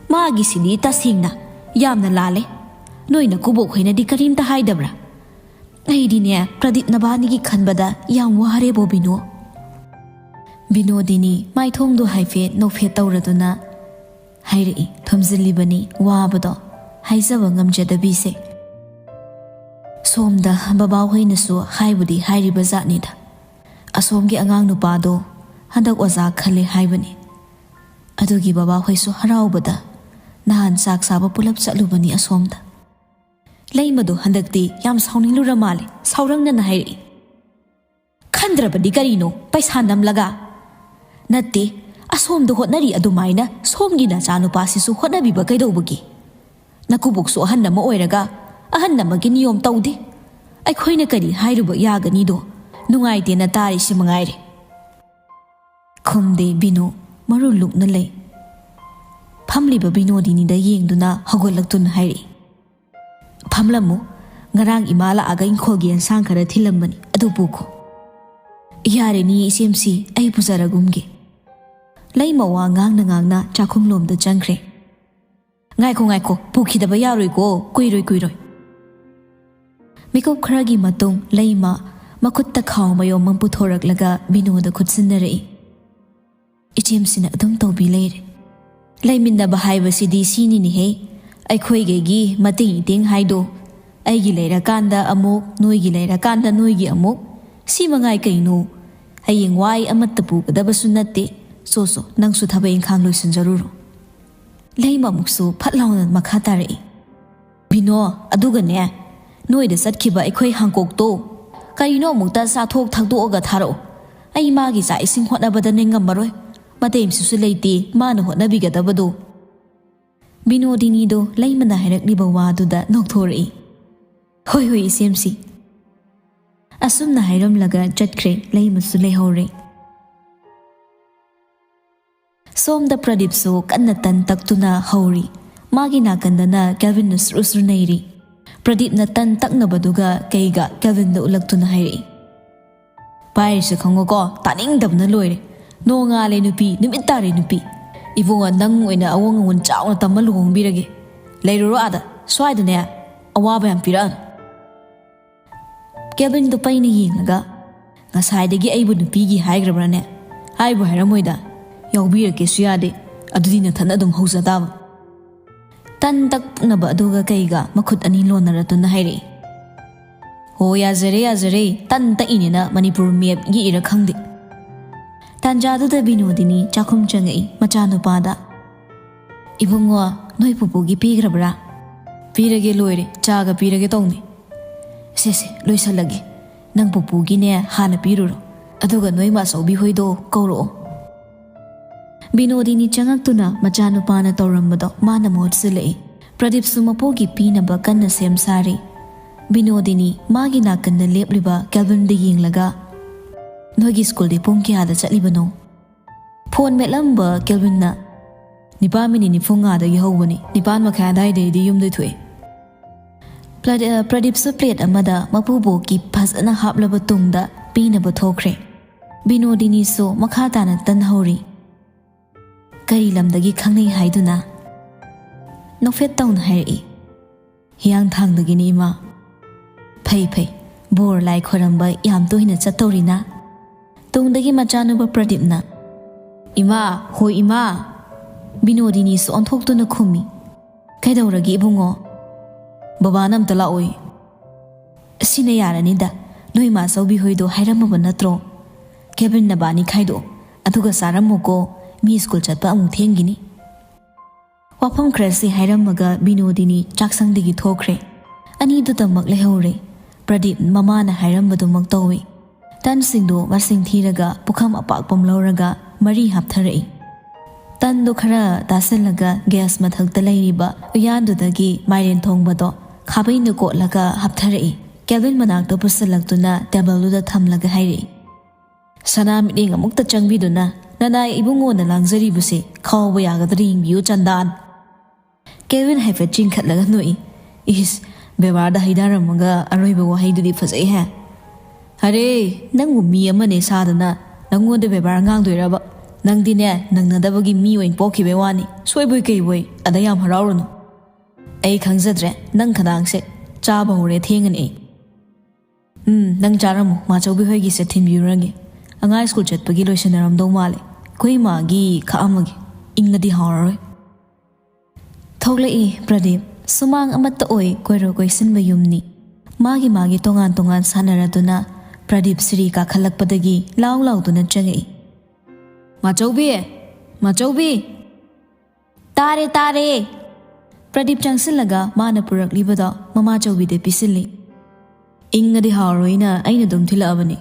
ꯃꯥꯒꯤꯁꯤꯗꯤ ꯇꯁꯦꯡꯅ ꯌꯥꯝꯅ ꯂꯥꯜꯂꯦ꯫ ꯅꯣꯏ ꯅꯀꯨꯕꯣꯛ ꯍꯣꯏꯅꯗꯤ ꯀꯔꯤꯝꯇ ꯍꯥꯏꯗꯕ꯭ꯔꯥ? ꯑꯩꯗꯤꯅꯦ, ꯄ꯭ꯔꯗꯤꯞ ꯅꯕꯥꯅꯤꯒꯤ ꯈꯟꯕꯗ ꯌꯥꯝ ꯋꯥꯔꯦꯕꯣ, ꯕꯤꯅꯣ꯫" ꯕꯤꯅꯣꯗꯤꯅꯤ ꯃꯥꯏꯊꯣꯡꯗꯣ ꯍꯥꯏꯐꯦꯠ ꯅꯣꯛꯐꯦꯠ ꯇꯧꯔꯗꯨꯅ ꯍꯥꯏꯔꯛꯏ, ꯊꯣꯝꯖꯤꯜꯂꯤꯕꯅꯤ ꯋꯥꯕꯗꯣ ꯍꯥꯏꯖꯕ ꯉꯝꯖꯗꯕꯤꯁꯦ꯫ ꯁꯣꯝꯗ ꯕꯕꯥꯍꯣꯏꯅꯁꯨ ꯍꯥꯏꯕꯨꯗꯤ ꯍꯥꯏꯔꯤꯕ ꯖꯥꯠꯅꯤꯗ, ꯑꯁꯣꯝꯒꯤ ꯑꯉꯥꯡ ꯅꯨꯄꯥꯗꯣ ꯍꯟꯗꯛ ꯑꯣꯖꯥ ꯈꯜꯂꯦ ꯍꯥꯏꯕꯅꯤ꯫ ꯑꯗꯨꯒꯤ ꯕꯕꯥꯍꯣꯏꯁꯨ ꯍꯔꯥꯎꯕꯗ ꯅꯍꯥꯟ ꯆꯥꯛ ꯆꯥꯕ ꯄꯨꯂꯞ ꯆꯠꯂꯨꯕꯅꯤ ꯑꯁꯣꯝꯗ꯫ ꯂꯩꯃꯗꯣ ꯍꯟꯗꯛꯇꯤ ꯌꯥꯝ ꯁꯥꯎꯅꯤꯡꯂꯨꯔ ꯃꯥꯜꯂꯦ, ꯁꯥꯎꯔꯪꯅꯅ ꯍꯥꯏꯔꯛꯏ꯫ "ꯈꯟꯗ꯭ꯔꯕꯗꯤ ꯀꯔꯤꯅꯣ, ꯄꯩꯁꯥ ꯅꯝꯂꯒ?" "ꯅꯠꯇꯦ, ꯑꯁꯣꯝꯗ ꯍꯣꯠꯅꯔꯤ ꯑꯗꯨꯃꯥꯏꯅ ꯁꯣꯝꯒꯤ ꯅꯆꯥꯅꯨꯄꯥꯁꯤꯁꯨ ꯍꯣꯠꯅꯕꯤꯕ ꯀꯩꯗꯧꯕꯒꯤ? ꯅꯀꯨꯕꯣꯛꯁꯨ ꯑꯍꯟ ꯑꯃ ꯑꯣꯏꯔꯒ ꯑꯍꯟ ꯑꯃꯒꯤ ꯅꯤꯌꯣꯝ ꯇꯧꯗꯦ꯫ ꯑꯩꯈꯣꯏꯅ ꯀꯔꯤ ꯍꯥꯏꯔꯨꯕ ꯌꯥꯒꯅꯤꯗꯣ? ꯅꯨꯡꯉꯥꯏꯇꯦꯅ ꯇꯥꯔꯤꯁꯤ ꯃꯉꯥꯏꯔꯦ꯫" ꯈꯨꯝꯗꯦ ꯕꯤꯅꯨ, ꯃꯔꯨ ꯂꯨꯛꯅ ꯂꯩ꯫ ꯐꯝꯂꯤꯕ ꯕꯤꯅꯣꯗꯤꯅꯤꯗ ꯌꯦꯡꯗꯨꯅ ꯍꯧꯒꯠꯂꯛꯇꯨꯅ ꯍꯥꯏꯔꯛꯏ, "ꯐꯝꯂꯝꯃꯨ, "ꯉꯔꯥꯡ ꯏꯃꯥ ꯂꯥꯛꯑꯒ ꯏꯪꯈꯣꯜꯒꯤ ꯑꯦꯟꯁꯥꯡ ꯈꯔ ꯊꯤꯜꯂꯝꯕꯅꯤ, ꯑꯗꯨ ꯄꯨꯈꯣ꯫" "ꯌꯥꯔꯦꯅꯤ ꯏꯆꯦꯝꯁꯤ, ꯑꯩ ꯄꯨꯖꯔꯒꯨꯝꯒꯦ꯫" ꯂꯩꯃ ꯋꯥ ꯉꯥꯡꯅ ꯉꯥꯡꯅ ꯆꯥꯛꯈꯨꯝꯂꯣꯝꯗ ꯆꯪꯈ꯭ꯔꯦ꯫ "ꯉꯥꯏꯈꯣ ꯉꯥꯏꯈꯣ, ꯄꯨꯈꯤꯗꯕ ꯌꯥꯔꯣꯏꯀꯣ, ꯀꯨꯏꯔꯣꯏ ꯀꯨꯏꯔꯣꯏ꯫" ꯃꯤꯀꯨꯞ ꯈꯔꯒꯤ ꯃꯇꯨꯡ ꯂꯩꯃ ꯃꯈꯨꯠꯇ ꯈꯥꯎ ꯃꯌꯣꯝ ꯑꯃ ꯄꯨꯊꯣꯔꯛꯂꯒ ꯕꯤꯅꯣꯗ ꯈꯨꯠꯁꯤꯟꯅꯔꯛꯏ꯫ ꯏꯆꯦꯝꯁꯤꯅ ꯑꯗꯨꯝ ꯇꯧꯕꯤ ꯂꯩꯔꯦ꯫ ꯂꯩꯃꯤꯟꯅꯕ ꯍꯥꯏꯕꯁꯤꯗꯤ ꯁꯤꯅꯤꯅꯦꯍꯦ꯫ ꯑꯩꯈꯣꯏꯒꯩꯒꯤ ꯃꯇꯦꯡ ꯏꯇꯦꯡ ꯍꯥꯏꯗꯣ, ꯑꯩꯒꯤ ꯂꯩꯔꯀꯥꯟꯗ ꯑꯃꯨꯛ, ꯅꯣꯏꯒꯤ ꯂꯩꯔꯀꯥꯟꯗ ꯅꯣꯏꯒꯤ ꯑꯃꯨꯛ, ꯁꯤ ꯃꯉꯥꯏ ꯀꯩꯅꯣ꯫ ꯍꯌꯦꯡ ꯋꯥꯏ ꯑꯃꯠꯇ ꯄꯨꯒꯗꯕꯁꯨ ꯅꯠꯇꯦ꯫ ꯁꯣ ꯁꯣ, ꯅꯪꯁꯨ ꯊꯕꯛ ꯏꯪꯈꯥꯡ ꯂꯣꯏꯁꯤꯟꯖꯔꯨꯔꯣ꯫ ꯂꯩꯃ ꯑꯃꯨꯛꯁꯨ ꯐꯠ ꯂꯥꯎꯅ ꯃꯈꯥ ꯇꯥꯔꯛꯏ꯫ "ꯕꯤꯅꯣ, ꯑꯗꯨꯒꯅꯦ, ꯅꯣꯏꯗ ꯆꯠꯈꯤꯕ ꯑꯩꯈꯣꯏ ꯍꯥꯡꯀꯣꯛꯇꯣ ꯀꯔꯤꯅꯣ ꯑꯃꯨꯛꯇ ꯆꯥꯊꯣꯛ ꯊꯛꯇꯣꯛꯑꯒ ꯊꯥꯔꯛꯑꯣ꯫ ꯑꯩ ꯃꯥꯒꯤ ꯆꯥꯛ ꯏꯁꯤꯡ ꯍꯣꯠꯅꯕꯗꯅꯦ ꯉꯝꯃꯔꯣꯏ꯫ ꯃꯇꯩ ꯑꯃꯁꯨꯁꯨ ꯂꯩꯇꯦ ꯃꯥꯅ ꯍꯣꯠꯅꯕꯤꯒꯗꯕꯗꯣ꯫" ꯕꯤꯅꯣꯗꯤꯅꯤꯗꯣ ꯂꯩꯃꯅ ꯍꯥꯏꯔꯛꯂꯤꯕ ꯋꯥꯗꯨꯗ ꯅꯣꯛꯊꯣꯔꯛꯏ꯫ "ꯍꯣꯏ ꯍꯣꯏ ꯏꯆꯦꯝꯁꯤ꯫" ꯑꯁꯨꯝꯅ ꯍꯥꯏꯔꯝꯂꯒ ꯆꯠꯈ꯭ꯔꯦ꯫ ꯂꯩꯃꯁꯨ ꯂꯩꯍꯧꯔꯦ꯫ ꯁꯣꯝꯗ ꯄ꯭ꯔꯗꯤꯞꯁꯨ ꯀꯟꯅ ꯇꯟ ꯇꯛꯇꯨꯅ ꯍꯧꯔꯤ꯫ ꯃꯥꯒꯤ ꯅꯥꯀꯟꯗꯅ ꯀꯦꯜꯚꯤꯟꯅ ꯁꯨꯔꯨ ꯁꯨꯔꯨ ꯅꯩꯔꯤ꯫ ꯄ꯭ꯔꯗꯤꯞꯅ ꯇꯟ ꯇꯛꯅꯕꯗꯨꯒ ꯀꯩꯒ ꯀꯦꯜꯚꯤꯟꯗ ꯎꯠꯂꯛꯇꯨꯅ ꯍꯥꯏꯔꯛꯏ꯫ "ꯄꯥꯏꯔꯤꯁꯦ ꯈꯪꯉꯣꯀꯣ, ꯇꯥꯅꯤꯡꯗꯕꯅ ꯂꯣꯏꯔꯦ꯫ ꯅꯣꯡꯉꯥꯜꯂꯦ ꯅꯨꯄꯤ, ꯅꯨꯃꯤꯠ ꯇꯥꯔꯦ ꯅꯨꯄꯤ꯫ ꯏꯕꯨꯡꯉꯣ, ꯅꯪ ꯑꯣꯏꯅ ꯑꯑꯣꯟ ꯑꯉꯣꯟ ꯆꯥꯎꯅ ꯇꯝꯃ ꯂꯨꯍꯣꯡꯕꯤꯔꯒꯦ꯫ ꯂꯩꯔꯨꯔꯣ ꯑꯥꯗ, ꯁ꯭ꯋꯥꯏꯗꯅꯦ ꯑꯋꯥꯕ ꯌꯥꯝ ꯄꯤꯔꯛꯑꯅꯨ꯫" ꯀꯦꯜꯚꯤꯟꯗꯣ ꯄꯩꯅ ꯌꯦꯡꯂꯒ, "ꯉꯁꯥꯏꯗꯒꯤ ꯑꯩꯕꯨ ꯅꯨꯄꯤꯒꯤ ꯍꯥꯏꯈ꯭ꯔꯕ꯭ꯔꯥꯅꯦ? ꯍꯥꯏꯕꯨ ꯍꯥꯏꯔꯝꯃꯣꯏꯗ꯫ ꯌꯥꯎꯕꯤꯔꯛꯀꯦꯁꯨ ꯌꯥꯗꯦ꯫ ꯑꯗꯨꯗꯤ ꯅꯊꯟ ꯑꯗꯨꯝ ꯍꯧꯖ ꯇꯥꯕ꯫" ꯇꯟ ꯇꯛꯅꯕ ꯑꯗꯨꯒ ꯀꯩꯒ ꯃꯈꯨꯠ ꯑꯅꯤ ꯂꯣꯟꯅꯔꯗꯨꯅ ꯍꯥꯏꯔꯛꯏ꯫ "ꯍꯣ, ꯌꯥꯖꯔꯦ, ꯌꯥꯖꯔꯦ꯫ ꯇꯟ ꯇꯛꯏꯅꯦꯅ ꯃꯅꯤꯄꯨꯔ ꯃꯦꯞ ꯌꯦꯛꯏꯔ ꯈꯪꯗꯦ꯫" ꯇꯥꯟꯖꯥꯗꯨꯗ ꯕꯤꯅꯣꯗꯤꯅꯤ ꯆꯥꯛꯈꯨꯝ ꯆꯪꯉꯛꯏ ꯃꯆꯥꯅꯨꯄꯥꯗ꯫ "ꯏꯕꯨꯡꯉꯣ, ꯅꯣꯏ ꯄꯨꯄꯨꯒꯤ ꯄꯤꯈ꯭ꯔꯕ꯭ꯔꯥ?" "ꯄꯤꯔꯒꯦ ꯂꯣꯏꯔꯦ, ꯆꯥꯒ ꯄꯤꯔꯒꯦ ꯇꯧꯅꯤ꯫" "ꯁꯦ ꯁꯦ, ꯂꯣꯏꯁꯜꯂꯒꯦ꯫ ꯅꯪ ꯄꯨꯄꯨꯒꯤꯅꯦ ꯍꯥꯟꯅ ꯄꯤꯔꯨꯔꯣ꯫ ꯑꯗꯨꯒ ꯅꯣꯏ ꯃꯥꯆꯧꯕꯤ ꯍꯣꯏꯗꯣ ꯀꯧꯔꯛꯑꯣ꯫" ꯕꯤꯅꯣꯗꯤꯅꯤ ꯆꯪꯉꯛꯇꯨꯅ ꯃꯆꯥꯅꯨꯄꯥꯅ ꯇꯧꯔꯝꯕꯗꯣ ꯃꯥꯅ ꯃꯍꯨꯠ ꯁꯤꯜꯂꯛꯏ꯫ ꯄ꯭ꯔꯗꯤꯞꯁꯨ ꯃꯄꯨꯒꯤ ꯄꯤꯅꯕ ꯀꯟꯅ ꯁꯦꯝ ꯁꯥꯔꯤ꯫ ꯕꯤꯅꯣꯗꯤꯅꯤ ꯃꯥꯒꯤ ꯅꯥꯀꯟꯗ ꯂꯦꯞꯂꯤꯕ ꯀꯦꯜꯚꯤꯟꯗ ꯌꯦꯡꯂꯒ, "ꯅꯣꯏꯒꯤ ꯁ꯭ꯀꯨꯜꯗꯤ ꯄꯨꯡ ꯀꯌꯥꯗ ꯆꯠꯂꯤꯕꯅꯣ?" ꯐꯣꯟ ꯃꯦꯠꯂꯝꯕ ꯀꯦꯜꯚꯤꯟꯅ, "ꯅꯤꯄꯥꯟ ꯃꯤꯅꯤꯠ ꯅꯤꯐꯨ ꯃꯉꯥꯗꯒꯤ ꯍꯧꯕꯅꯤ, ꯅꯤꯄꯥꯟ ꯃꯈꯥꯏ ꯑꯗꯥꯏꯗꯩꯗꯤ ꯌꯨꯝꯗꯩ ꯊꯣꯛꯑꯦ꯫" ꯄ꯭ꯔꯗꯤꯞꯁꯨ ꯄ꯭ꯂꯦꯠ ꯑꯃꯗ ꯃꯄꯨꯕꯣꯛꯀꯤ ꯐꯖꯅ ꯍꯥꯞꯂꯕ ꯇꯨꯡꯗ ꯄꯤꯅꯕ ꯊꯣꯛꯈ꯭ꯔꯦ꯫ ꯕꯤꯅꯣꯗꯤꯅꯤꯁꯨ ꯃꯈꯥ ꯇꯥꯅ ꯇꯟ ꯍꯧꯔꯤ꯫ "ꯀꯔꯤ ꯂꯝꯗꯒꯤ ꯈꯪꯅꯩ ꯍꯥꯏꯗꯨꯅ?" ꯅꯣꯛꯐꯦꯠ ꯇꯧꯅ ꯍꯥꯏꯔꯛꯏ꯫ "ꯍꯤꯌꯥꯡꯊꯥꯡꯗꯒꯤꯅꯤ, ꯏꯃꯥ꯫" "ꯐꯩ ꯐꯩ, ꯕꯣꯔ ꯂꯥꯏ ꯈꯣꯏꯔꯝꯕ ꯌꯥꯝ ꯇꯣꯏꯅ ꯆꯠꯇꯧꯔꯤꯅ?" ꯇꯨꯡꯗꯒꯤ ꯃꯆꯥꯅꯨꯄꯥ ꯄ꯭ꯔꯗꯤꯞꯅ, "ꯏꯃꯥ, ꯍꯣꯏ ꯏꯃꯥ꯫" ꯕꯤꯅꯣꯗꯤꯅꯤꯁꯨ ꯑꯣꯟꯊꯣꯛꯇꯨꯅ ꯈꯨꯝꯃꯤ꯫ "ꯀꯩꯗꯧꯔꯒꯦ ꯏꯕꯨꯡꯉꯣ?" "ꯕꯕꯥꯅ ꯑꯝꯇ ꯂꯥꯛꯑꯣꯏ꯫" "ꯁꯤꯅ ꯌꯥꯔꯅꯤꯗ, ꯅꯣꯏ ꯃꯥꯆꯧꯕꯤ ꯍꯣꯏꯗꯣ ꯍꯥꯏꯔꯝꯃꯕ ꯅꯠꯇ꯭ꯔꯣ? ꯀꯦꯕꯤꯟ ꯅꯕꯥꯅꯤ ꯈꯥꯏꯗꯣꯛꯑꯣ, ꯑꯗꯨꯒ ꯆꯥꯔꯝꯃꯣꯀꯣ, ꯃꯤ ꯁ꯭ꯀꯨꯜ ꯆꯠꯄ ꯑꯃꯨꯛ ꯊꯦꯡꯈꯤꯅꯤ꯫" ꯋꯥꯐꯝ ꯈꯔꯁꯤ ꯍꯥꯏꯔꯝꯃꯒ ꯕꯤꯅꯣꯗꯤꯅꯤ ꯆꯥꯛꯁꯪꯗꯒꯤ ꯊꯣꯛꯈ꯭ꯔꯦ꯫ ꯑꯅꯤꯗꯨꯗꯃꯛ ꯂꯩꯍꯧꯔꯦ꯫ ꯄ꯭ꯔꯗꯤꯞ ꯃꯃꯥꯅ ꯍꯥꯏꯔꯝꯕꯗꯨꯃꯛ ꯇꯧꯏ꯫ ꯇꯟꯁꯤꯡꯗꯨ ꯃꯁꯤꯡ ꯊꯤꯔꯒ ꯄꯨꯈꯝ ꯑꯄꯥꯛꯄ ꯑꯃ ꯂꯧꯔꯒ ꯃꯔꯤ ꯍꯥꯞꯊꯔꯛꯏ꯫ ꯇꯟꯗꯨ ꯈꯔ ꯇꯥꯁꯤꯜꯂꯒ ꯒ꯭ꯌꯥꯁ ꯃꯊꯛꯇ ꯂꯩꯔꯤꯕ ꯎꯌꯥꯟꯗꯨꯗꯒꯤ ꯃꯥꯏꯔꯦꯟ ꯊꯣꯡꯕꯗꯣ ꯈꯥꯕꯩꯅ ꯀꯣꯠꯂꯒ ꯍꯥꯞꯊꯔꯛꯏ꯫ ꯀꯦꯜꯚꯤꯟ ꯃꯅꯥꯛꯇ ꯄꯨꯁꯤꯜꯂꯛꯇꯨꯅ ꯇꯦꯕꯜꯗꯨꯗ ꯊꯝꯂꯒ ꯍꯥꯏꯔꯛꯏ, "ꯁꯅꯥ ꯃꯤꯠꯌꯦꯡ ꯑꯃꯨꯛꯇ ꯆꯪꯕꯤꯗꯨꯅ ꯅꯅꯥꯏ ꯏꯕꯨꯡꯉꯣꯅ ꯂꯥꯡꯖꯔꯤꯕꯁꯦ ꯈꯥꯎꯕ ꯌꯥꯒꯗ꯭ꯔꯥ ꯌꯦꯡꯕꯤꯌꯨ, ꯆꯟꯗꯥꯟ꯫" ꯀꯦꯜꯚꯤꯟ ꯍꯥꯏꯐꯦꯠ ꯆꯤꯡꯈꯠꯂꯒ ꯅꯣꯛꯏ꯫ "ꯏꯁ, ꯕꯦꯕꯥꯔꯗ ꯍꯩꯗꯥꯔꯝꯃꯒ ꯑꯔꯣꯏꯕ ꯋꯥꯍꯩꯗꯨꯗꯤ ꯐꯖꯩꯍꯦ꯫ ꯑꯔꯦ, ꯅꯪꯕꯨ ꯃꯤ ꯑꯃꯅꯦ ꯁꯥꯗꯅ ꯅꯪꯉꯣꯟꯗ ꯕꯦꯕꯥꯔ ꯉꯥꯡꯗꯣꯏꯔꯕ? ꯅꯪꯗꯤꯅꯦ, ꯅꯪꯅꯗꯕꯒꯤ ꯃꯤ ꯑꯣꯏꯅ ꯄꯣꯛꯈꯤꯕꯩ ꯋꯥꯅꯤ꯫ ꯁꯣꯏꯕꯣꯏ ꯀꯩꯕꯣꯏ ꯑꯗ ꯌꯥꯝ ꯍꯔꯥꯎꯔꯨꯅꯨ꯫" "ꯑꯩ ꯈꯪꯖꯗ꯭ꯔꯦ, ꯅꯪ ꯈꯗꯥꯡꯁꯦ꯫ ꯆꯥꯕ ꯍꯧꯔꯦ, ꯊꯦꯡꯉꯅꯤ ꯑꯩ꯫" "ꯎꯝ, ꯅꯪ ꯆꯥꯔꯝꯃꯣ, ꯃꯥꯆꯧꯕꯤ ꯍꯣꯏꯒꯤꯁꯦ ꯊꯤꯟꯕꯤꯔꯨꯔꯒꯦ꯫ ꯑꯉꯥꯡ ꯁ꯭ꯀꯨꯜ ꯆꯠꯄꯒꯤ ꯂꯣꯏꯁꯤꯟꯅꯔꯝꯗꯧ ꯃꯥꯜꯂꯦ꯫ ꯑꯩꯈꯣꯏ ꯏꯃꯥꯒꯤ ꯈꯥꯛꯑꯝꯃꯒꯦ, ꯏꯪꯉꯗꯤ ꯍꯥꯎꯔꯔꯣꯏ꯫" ꯊꯣꯛꯂꯛꯏ ꯄ꯭ꯔꯗꯤꯞ꯫ ꯁꯨꯃꯥꯡ ꯑꯃꯠꯇ ꯑꯣꯏ ꯀꯣꯏꯔꯣ ꯀꯣꯏꯁꯤꯟꯕ ꯌꯨꯝꯅꯤ꯫ ꯃꯥꯒꯤ ꯃꯥꯒꯤ ꯇꯣꯉꯥꯟ ꯇꯣꯉꯥꯟ ꯁꯥꯟꯅꯔꯗꯨꯅ ꯄ꯭ꯔꯗꯤꯞ ꯁꯤꯔꯤ ꯀꯥꯈꯠꯂꯛꯄꯗꯒꯤ ꯂꯥꯎ ꯂꯥꯎꯗꯨꯅ ꯆꯪꯉꯛꯏ꯫ "ꯃꯥꯆꯧꯕꯤ! ꯃꯥꯆꯧꯕꯤ!" "ꯇꯥꯔꯦ, ꯇꯥꯔꯦ!" ꯄ꯭ꯔꯗꯤꯞ ꯆꯪꯁꯤꯜꯂꯒ ꯃꯥꯅ ꯄꯨꯔꯛꯂꯤꯕꯗꯣ ꯃꯃꯥꯆꯧꯕꯤꯗ ꯄꯤꯁꯤꯜꯂꯤ꯫ "ꯏꯪꯉꯗꯤ ꯍꯥꯎꯔꯣꯏꯅ ꯑꯩꯅ ꯑꯗꯨꯝ ꯊꯤꯜꯂꯛꯑꯕꯅꯤ꯫"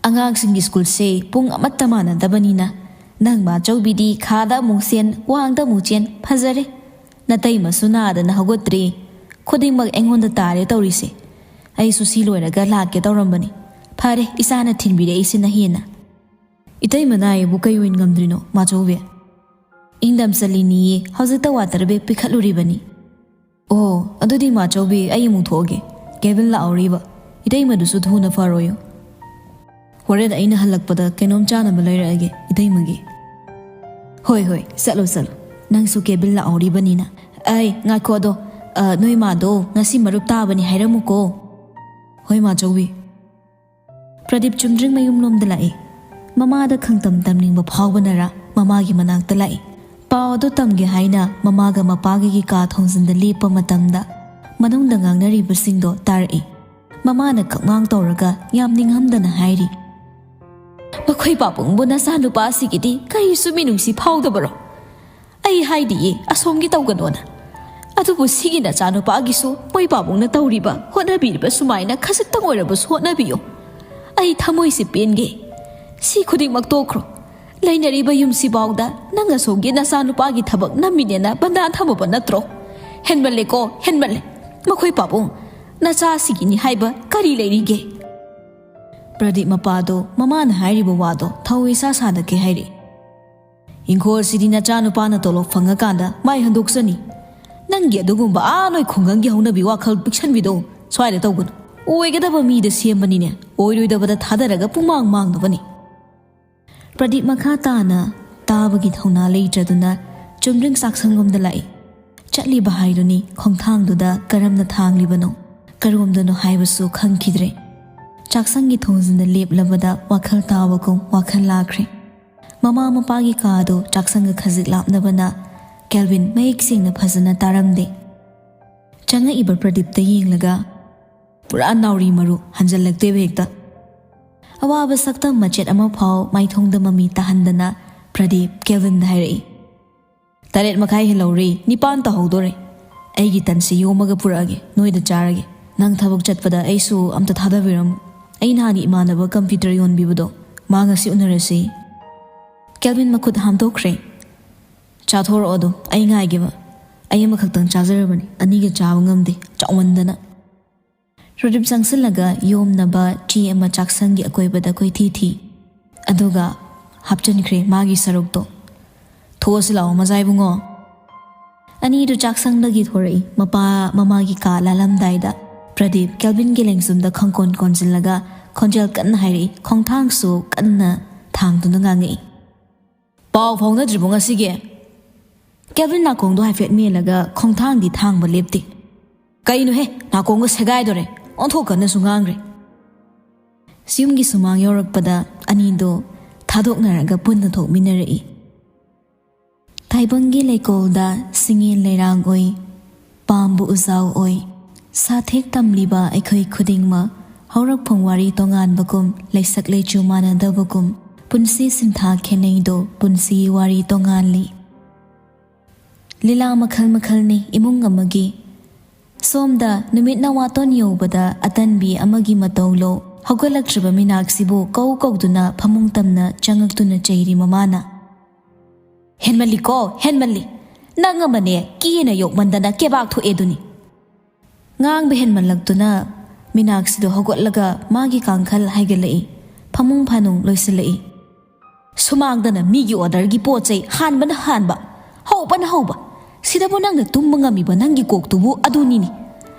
ꯑꯉꯥꯡꯁꯤꯡꯒꯤ ꯁ꯭ꯀꯨꯜꯁꯦ ꯄꯨꯡ ꯑꯃꯠꯇ ꯃꯥꯟꯅꯗꯕꯅꯤꯅ ꯅꯪ ꯃꯥꯆꯧꯕꯤꯗꯤ ꯈꯥꯗ ꯑꯃꯨꯛ ꯆꯦꯟ, ꯋꯥꯡꯗ ꯑꯃꯨꯛ ꯆꯦꯟ, ꯐꯖꯔꯦ꯫ ꯅꯇꯩꯃꯁꯨ ꯅꯥꯗꯅ ꯍꯧꯒꯠꯇ꯭ꯔꯤ꯫ ꯈꯨꯗꯤꯡꯃꯛ ꯑꯩꯉꯣꯟꯗ ꯇꯥꯔꯦ ꯇꯧꯔꯤꯁꯦ꯫ ꯑꯩꯁꯨ ꯁꯤ ꯂꯣꯏꯔꯒ ꯂꯥꯛꯀꯦ ꯇꯧꯔꯝꯕꯅꯤ꯫ ꯐꯔꯦ, ꯏꯆꯥꯅ ꯊꯤꯟꯕꯤꯔꯛꯏꯁꯤꯅ ꯍꯦꯟꯅ꯫ "ꯏꯇꯩꯃ ꯅꯥꯏꯌꯦꯕꯨ ꯀꯩ ꯑꯣꯏꯅ ꯉꯝꯗ꯭ꯔꯤꯅꯣ, ꯃꯥꯆꯧꯕꯤ?" "ꯏꯪꯗꯝ ꯆꯜꯂꯤꯅꯤꯌꯦ, ꯍꯧꯖꯤꯛꯇ ꯋꯥꯇꯔ ꯕꯦꯒ ꯄꯤꯈꯠꯂꯨꯔꯤꯕꯅꯤ꯫" ꯑꯣ, ꯑꯗꯨꯗꯤ ꯃꯥꯆꯧꯕꯤ, ꯑꯩ ꯑꯃꯨꯛ ꯊꯣꯛꯑꯒꯦ꯫ ꯀꯦꯕꯤꯟ ꯂꯥꯛꯍꯧꯔꯤꯕ꯫ ꯏꯇꯩꯃꯗꯨꯁꯨ ꯊꯨꯅ ꯐꯔꯣꯌꯨ꯫ ꯍꯣꯔꯦꯟ ꯑꯩꯅ ꯍꯜꯂꯛꯄꯗ ꯀꯩꯅꯣꯝ ꯆꯥꯅꯕ ꯂꯩꯔꯛꯑꯒꯦ ꯏꯇꯩꯃꯒꯤ꯫ ꯍꯣꯏ, ꯍꯣꯏ, ꯆꯠꯂꯣ, ꯆꯠꯂꯣ꯫ ꯅꯪꯁꯨ ꯀꯦꯕꯤꯟ ꯂꯥꯛꯍꯧꯔꯤꯕꯅꯤꯅ꯫ ꯑꯩ, ꯉꯥꯏꯈꯣ ꯑꯗꯣ, ꯑ, ꯅꯣꯏ ꯃꯥꯗꯣ ꯉꯁꯤ ꯃꯔꯨꯞ ꯇꯥꯕꯅꯤ ꯍꯥꯏꯔꯝꯃꯨꯀꯣ꯫ ꯍꯣꯏ, ꯃꯥꯆꯧꯕꯤ꯫ ꯄ꯭ꯔꯗꯤꯞ ꯆꯨꯝꯗ꯭ꯔꯤꯡ ꯃꯌꯨꯝꯂꯣꯝꯗ ꯂꯥꯛꯏ꯫ ꯃꯃꯥꯗ ꯈꯪꯇꯝ ꯇꯝꯅꯤꯡꯕ ꯐꯥꯎꯕꯅꯔ ꯃꯃꯥꯒꯤ ꯃꯅꯥꯛꯇ ꯂꯥꯛꯏ꯫ ꯄꯥꯎ ꯑꯗꯨ ꯇꯝꯒꯦ ꯍꯥꯏꯅ ꯃꯃꯥꯒ ꯃꯄꯥꯒꯒꯤ ꯀꯥ ꯊꯣꯡꯖꯤꯟꯗ ꯂꯦꯞꯄ ꯃꯇꯝꯗ ꯃꯅꯨꯡꯗ ꯉꯥꯡꯅꯔꯤꯕꯁꯤꯡꯗꯣ ꯇꯥꯔꯛꯏ꯫ ꯃꯃꯥꯅ ꯀꯛꯉꯥꯡ ꯇꯧꯔꯒ ꯌꯥꯝ ꯅꯤꯡꯉꯝꯗꯅ ꯍꯥꯏꯔꯤ, "ꯃꯈꯣꯏ ꯄꯥꯕꯨꯡꯕꯨ ꯅꯆꯥꯅꯨꯄꯥ ꯑꯁꯤꯒꯤꯗꯤ ꯀꯔꯤꯁꯨ ꯃꯤꯅꯨꯡꯁꯤ ꯐꯥꯎꯗꯕꯔꯣ? ꯑꯩ ꯍꯥꯏꯗꯤꯌꯦ ꯑꯁꯣꯝꯒꯤ ꯇꯧꯒꯅꯣꯅ꯫ ꯑꯗꯨꯕꯨ ꯁꯤꯒꯤ ꯅꯆꯥꯅꯨꯄꯥꯒꯤꯁꯨ ꯃꯣꯏ ꯄꯥꯕꯨꯡꯅ ꯇꯧꯔꯤꯕ, ꯍꯣꯠꯅꯕꯤꯔꯤꯕ ꯁꯨꯃꯥꯏꯅ ꯈꯖꯤꯛꯇꯪ ꯑꯣꯏꯔꯕꯁꯨ ꯍꯣꯠꯅꯕꯤꯌꯨ꯫ ꯑꯩ ꯊꯃꯣꯏꯁꯦ ꯄꯦꯟꯒꯦ꯫ ꯁꯤ ꯈꯨꯗꯤꯡꯃꯛ ꯇꯣꯛꯈ꯭ꯔꯣ꯫ ꯂꯩꯅꯔꯤꯕ ꯌꯨꯝꯁꯤꯐꯥꯎꯗ ꯅꯪ ꯑꯁꯣꯝꯒꯤ ꯅꯆꯥꯅꯨꯄꯥꯒꯤ ꯊꯕꯛ ꯅꯝꯃꯤꯅꯦꯅ ꯕꯟꯗꯥ ꯊꯝꯃꯕ ꯅꯠꯇ꯭ꯔꯣ? ꯍꯦꯟꯃꯜꯂꯦꯀꯣ, ꯍꯦꯟꯃꯜꯂꯦ꯫ ꯃꯈꯣꯏ ꯄꯥꯕꯨꯡ, ꯅꯆꯥꯁꯤꯒꯤꯅꯤ ꯍꯥꯏꯕ ꯀꯔꯤ ꯂꯩꯔꯤꯒꯦ?" ꯄ꯭ꯔꯗꯤꯞ ꯃꯄꯥꯗꯣ ꯃꯃꯥꯅ ꯍꯥꯏꯔꯤꯕ ꯋꯥꯗꯣ ꯊꯧ ꯏꯁꯥ ꯁꯥꯗꯈꯩ ꯍꯥꯏꯔꯛꯏ꯫ "ꯏꯪꯈꯣꯜꯁꯤꯗꯤ ꯅꯆꯥꯅꯨꯄꯥꯅ ꯇꯣꯂꯣꯞ ꯐꯪꯉꯀꯥꯟꯗ ꯃꯥꯏ ꯍꯟꯗꯣꯛꯆꯅꯤ꯫ ꯅꯪꯒꯤ ꯑꯗꯨꯒꯨꯝꯕ ꯑꯥ ꯅꯣꯏ ꯈꯨꯡꯒꯪꯒꯤ ꯍꯧꯅꯕꯤ ꯋꯥꯈꯜ ꯄꯤꯛꯁꯟꯕꯤꯗꯣ ꯁ꯭ꯋꯥꯏꯗ ꯇꯧꯒꯅꯨ꯫ ꯑꯣꯏꯒꯗꯕ ꯃꯤꯗ ꯁꯦꯝꯕꯅꯤꯅꯦ, ꯑꯣꯏꯔꯣꯏꯗꯕꯗ ꯊꯥꯗꯔꯒ ꯄꯨꯡꯃꯥꯡ ꯃꯥꯡꯅꯕꯅꯤ꯫" ꯄ꯭ꯔꯗꯤꯞ ꯃꯈꯥ ꯇꯥꯅ ꯇꯥꯕꯒꯤ ꯊꯧꯅꯥ ꯂꯩꯇ꯭ꯔꯗꯨꯅ ꯆꯨꯝꯗ꯭ꯔꯤꯡ ꯆꯥꯛꯁꯪꯂꯣꯝꯗ ꯂꯥꯛꯏ꯫ ꯆꯠꯂꯤꯕ ꯍꯥꯏꯗꯨꯅꯤ ꯈꯣꯡꯊꯥꯡꯗꯨꯗ ꯀꯔꯝꯅ ꯊꯥꯡꯂꯤꯕꯅꯣ, ꯀꯔꯣꯝꯗꯅꯣ ꯍꯥꯏꯕꯁꯨ ꯈꯪꯈꯤꯗ꯭ꯔꯦ꯫ ꯆꯥꯛꯁꯪꯒꯤ ꯊꯣꯡꯖꯤꯟꯗ ꯂꯦꯞꯂꯕꯗ ꯋꯥꯈꯜ ꯇꯥꯕꯒꯨꯝ ꯋꯥꯈꯜ ꯂꯥꯛꯈ꯭ꯔꯦ꯫ ꯃꯃꯥ ꯃꯄꯥꯒꯤ ꯀꯥꯗꯣ ꯆꯥꯛꯁꯪꯒ ꯈꯖꯤꯛ ꯂꯥꯞꯅꯕꯅ ꯀꯦꯜꯚꯤꯟ ꯃꯌꯦꯛ ꯁꯦꯡꯅ ꯐꯖꯅ ꯇꯥꯔꯝꯗꯦ꯫ ꯆꯪꯉꯛꯏꯕ ꯄ꯭ꯔꯗꯤꯞꯇ ꯌꯦꯡꯂꯒ, "ꯄꯨꯔꯥ ꯅꯥꯎꯔꯤ ꯃꯔꯨ, ꯍꯟꯖꯜꯂꯛꯇꯦꯕ ꯍꯦꯛꯇ꯫" ꯑꯋꯥꯕ ꯁꯛꯇꯝ ꯃꯆꯦꯠ ꯑꯃ ꯐꯥꯎ ꯃꯥꯏꯊꯣꯡꯗ ꯃꯃꯤ ꯇꯥꯍꯟꯗꯅ ꯄ꯭ꯔꯗꯤꯞ ꯀꯦꯜꯚꯤꯟꯗ ꯍꯥꯏꯔꯛꯏ, "ꯇꯔꯦꯠ ꯃꯈꯥꯏ ꯍꯦꯜꯍꯧꯔꯦ, ꯅꯤꯄꯥꯟ ꯇꯥꯍꯧꯗꯣꯔꯦ꯫ ꯑꯩꯒꯤ ꯇꯟꯁꯦ ꯌꯣꯝꯃꯒ ꯄꯨꯔꯛꯑꯒꯦ, ꯅꯣꯏꯗ ꯆꯥꯔꯒꯦ꯫ ꯅꯪ ꯊꯕꯛ ꯆꯠꯄꯗ ꯑꯩꯁꯨ ꯑꯝꯇ ꯊꯥꯗꯕꯤꯔꯝꯃꯨ꯫ ꯑꯩ ꯅꯍꯥꯟꯒꯤ ꯏꯃꯥꯟꯅꯕ ꯀꯝꯄ꯭ꯌꯨꯇꯔ ꯌꯣꯟꯕꯤꯕꯗꯣ, ꯃꯥ ꯉꯁꯤ ꯎꯅꯔꯁꯤ꯫" ꯀꯦꯜꯚꯤꯟ ꯃꯈꯨꯠ ꯍꯥꯝꯗꯣꯛꯈ꯭ꯔꯦ꯫ "ꯆꯥꯊꯣꯔꯛꯑꯣ ꯑꯗꯨꯝ, ꯑꯩ ꯉꯥꯏꯒꯦꯕ꯫ ꯑꯩ ꯑꯃꯈꯛꯇꯪ ꯆꯥꯖꯔꯕꯅꯤ, ꯑꯅꯤꯒ ꯆꯥꯕ ꯉꯝꯗꯦ, ꯆꯥꯎꯃꯟꯗꯅ꯫" ꯄ꯭ꯔꯗꯤꯞ ꯆꯪꯁꯤꯜꯂꯒ ꯌꯣꯝꯅꯕ ꯆꯦ ꯑꯃ ꯆꯥꯛꯁꯪꯒꯤ ꯑꯀꯣꯏꯕꯗ ꯀꯣꯏꯊꯤ ꯊꯤ꯫ ꯑꯗꯨꯒ ꯍꯥꯞꯆꯤꯟꯈ꯭ꯔꯦ ꯃꯥꯒꯤ ꯁꯔꯨꯛꯇꯣ꯫ "ꯊꯣꯛꯑꯁꯤ ꯂꯥꯛꯑꯣ, ꯃꯖꯥ ꯏꯕꯨꯡꯉꯣ꯫" ꯑꯅꯤꯗꯨ ꯆꯥꯛꯁꯪꯗꯒꯤ ꯊꯣꯔꯛꯏ꯫ ꯃꯄꯥ ꯃꯃꯥꯒꯤ ꯀꯥ ꯂꯥꯜꯂꯝꯗꯥꯏꯗ ꯄ꯭ꯔꯗꯤꯞ ꯀꯦꯜꯚꯤꯟꯒꯤ ꯂꯦꯡꯖꯨꯝꯗ ꯈꯪꯀꯣꯟ ꯀꯣꯟꯁꯤꯜꯂꯒ ꯈꯣꯟꯖꯦꯜ ꯀꯟꯅ ꯍꯥꯏꯔꯛꯏ, ꯈꯣꯡꯊꯥꯡꯁꯨ ꯀꯟꯅ ꯊꯥꯡꯗꯨꯅ ꯉꯥꯡꯉꯛꯏ꯫ "ꯄꯥꯎ ꯐꯥꯎꯅꯗ꯭ꯔꯤꯕꯣ ꯉꯁꯤꯒꯤ?" ꯀꯦꯜꯚꯤꯟ ꯅꯥꯀꯣꯡꯗꯣ ꯍꯥꯏꯐꯦꯠ ꯃꯦꯜꯂꯒ ꯈꯣꯡꯊꯥꯡꯗꯤ ꯊꯥꯡꯕ ꯂꯦꯞꯇꯦ꯫ "ꯀꯩꯅꯣꯍꯦ, ꯅꯥꯀꯣꯡꯒ ꯁꯦꯒꯥꯏꯗꯣꯔꯦ, ꯑꯣꯟꯊꯣꯛ ꯀꯟꯅꯁꯨ ꯉꯥꯡꯈ꯭ꯔꯦ"꯫ ꯁꯤꯌꯨꯝꯒꯤ ꯁꯨꯃꯥꯡ ꯌꯧꯔꯛꯄꯗ ꯑꯅꯤꯗꯣ ꯊꯥꯗꯣꯛꯅꯔꯒ ꯄꯨꯟꯅ ꯊꯣꯛꯃꯤꯟꯅꯔꯛꯏ꯫ ꯇꯥꯏꯕꯪꯒꯤ ꯂꯩꯀꯣꯜꯗ ꯁꯤꯡꯉꯦꯟ ꯂꯩꯔꯥꯡ ꯑꯣꯏ, ꯄꯥꯝꯕꯨ ꯎꯖꯥꯎ ꯑꯣꯏ, ꯁꯥꯊꯦꯛ ꯇꯝꯂꯤꯕ ꯑꯩꯈꯣꯏ ꯈꯨꯗꯤꯡꯃꯛ ꯍꯧꯔꯛꯐꯝ ꯋꯥꯔꯤ ꯇꯣꯉꯥꯟꯕꯒꯨꯝ, ꯂꯩꯁꯛ ꯂꯩꯆꯨ ꯃꯥꯟꯅꯗꯕꯒꯨꯝ, ꯄꯨꯟꯁꯤ ꯁꯤꯟꯊꯥ ꯈꯦꯠꯅꯩꯗꯣ ꯄꯨꯟꯁꯤ ꯋꯥꯔꯤ ꯇꯣꯉꯥꯟꯂꯤ꯫ ꯂꯤꯂꯥ ꯃꯈꯜ ꯃꯈꯜꯅꯤ ꯏꯃꯨꯡ ꯑꯃꯒꯤ꯫ ꯁꯣꯝꯗ ꯅꯨꯃꯤꯠꯅ ꯋꯥꯇꯣꯟ ꯌꯧꯕꯗ ꯑꯇꯟꯕꯤ ꯑꯃꯒꯤ ꯃꯇꯧ ꯂꯧ ꯍꯧꯒꯠꯂꯛꯇ꯭ꯔꯤꯕ ꯃꯤꯅꯥꯛꯁꯤꯕꯨ ꯀꯧ ꯀꯧꯗꯨꯅ ꯐꯃꯨꯡ ꯇꯝꯅ ꯆꯪꯉꯛꯇꯨꯅ ꯆꯩꯔꯤ ꯃꯃꯥꯅ꯫ "ꯍꯦꯟꯃꯜꯂꯤꯀꯣ, ꯍꯦꯟꯃꯜꯂꯤ꯫ ꯅꯪ ꯑꯃꯅꯦ ꯀꯦꯅ ꯌꯣꯛꯃꯟꯗꯅ ꯀꯦꯕꯥꯛ ꯊꯣꯛꯑꯦ ꯑꯗꯨꯅꯤ"꯫ ꯉꯥꯡꯕ ꯍꯦꯟꯃꯜꯂꯛꯇꯨꯅ ꯃꯤꯅꯥꯛꯁꯤꯗꯣ ꯍꯧꯒꯠꯂꯒ ꯃꯥꯒꯤ ꯀꯥꯡꯈꯜ ꯍꯥꯏꯒꯠꯂꯛꯏ, ꯐꯃꯨꯡ ꯐꯥꯅꯨꯡ ꯂꯣꯏꯁꯤꯜꯂꯛꯏ꯫ "ꯁꯨꯃꯥꯡꯗꯅ ꯃꯤꯒꯤ ꯑꯣꯔꯗꯔꯒꯤ ꯄꯣꯠ ꯆꯩ ꯍꯥꯟꯕꯅ ꯍꯥꯟꯕ, ꯍꯧꯕꯅ ꯍꯧꯕ꯫ ꯁꯤꯗꯕꯨ ꯅꯪꯅ ꯇꯨꯝꯕ ꯉꯝꯃꯤꯕ ꯅꯪꯒꯤ ꯀꯣꯛꯇꯨꯕꯨ ꯑꯗꯨꯅꯤꯅꯦ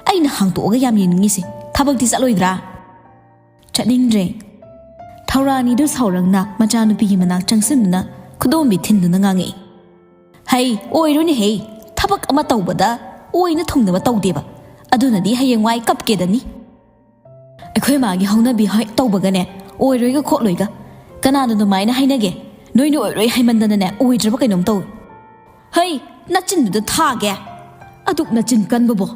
ꯑꯩꯅ ꯍꯥꯡꯇꯣꯛꯑꯒ ꯌꯥꯝ ꯌꯦꯡꯅꯤꯡꯉꯤꯁꯦ꯫ ꯊꯕꯛꯇꯤ ꯆꯠꯂꯣꯏꯗ꯭ꯔꯥ?" "ꯆꯠꯅꯤꯡꯗ꯭ꯔꯦ"꯫ ꯊꯧꯔꯥꯅꯤꯗꯨ ꯁꯥꯎꯔꯪꯅ ꯃꯆꯥꯅꯨꯄꯤꯒꯤ ꯃꯅꯥꯛ ꯆꯪꯁꯤꯟꯗꯨꯅ ꯈꯨꯗꯣꯝꯕꯤ ꯊꯤꯟꯗꯨꯅ ꯉꯥꯡꯉꯛꯏ꯫ "ꯍꯩ, ꯑꯣꯏꯔꯣꯏꯅꯦ ꯍꯩ, ꯊꯕꯛ ꯑꯃ ꯇꯧꯕꯗ ꯑꯣꯏꯅ ꯊꯨꯡꯅꯕ ꯇꯧꯗꯦꯕ, ꯑꯗꯨꯅꯗꯤ ꯍꯌꯦꯡꯋꯥꯏ ꯀꯞꯀꯦꯗꯅꯤ꯫ ꯑꯩꯈꯣꯏ ꯃꯥꯒꯤ ꯍꯧꯅꯕꯤ ꯍꯣꯏ ꯇꯧꯕꯒꯅꯦ, ꯑꯣꯏꯔꯣꯏꯒ ꯈꯣꯠꯂꯣꯏꯒ ꯀꯅꯥꯅ ꯑꯗꯨꯃꯥꯏꯅ ꯍꯥꯏꯅꯒꯦ? ꯅꯣꯏꯅ ꯑꯣꯏꯔꯣꯏ ꯍꯥꯏꯃꯟꯗꯅꯅꯦ ꯑꯣꯏꯗ꯭ꯔꯕ ꯀꯩꯅꯣꯝ ꯇꯧꯏ꯫ ꯍꯩ, ꯅꯆꯤꯟꯗꯨꯗ ꯊꯥꯒꯦ꯫ ꯑꯗꯨꯛ ꯅꯆꯤꯟ ꯀꯟꯕꯕꯣ?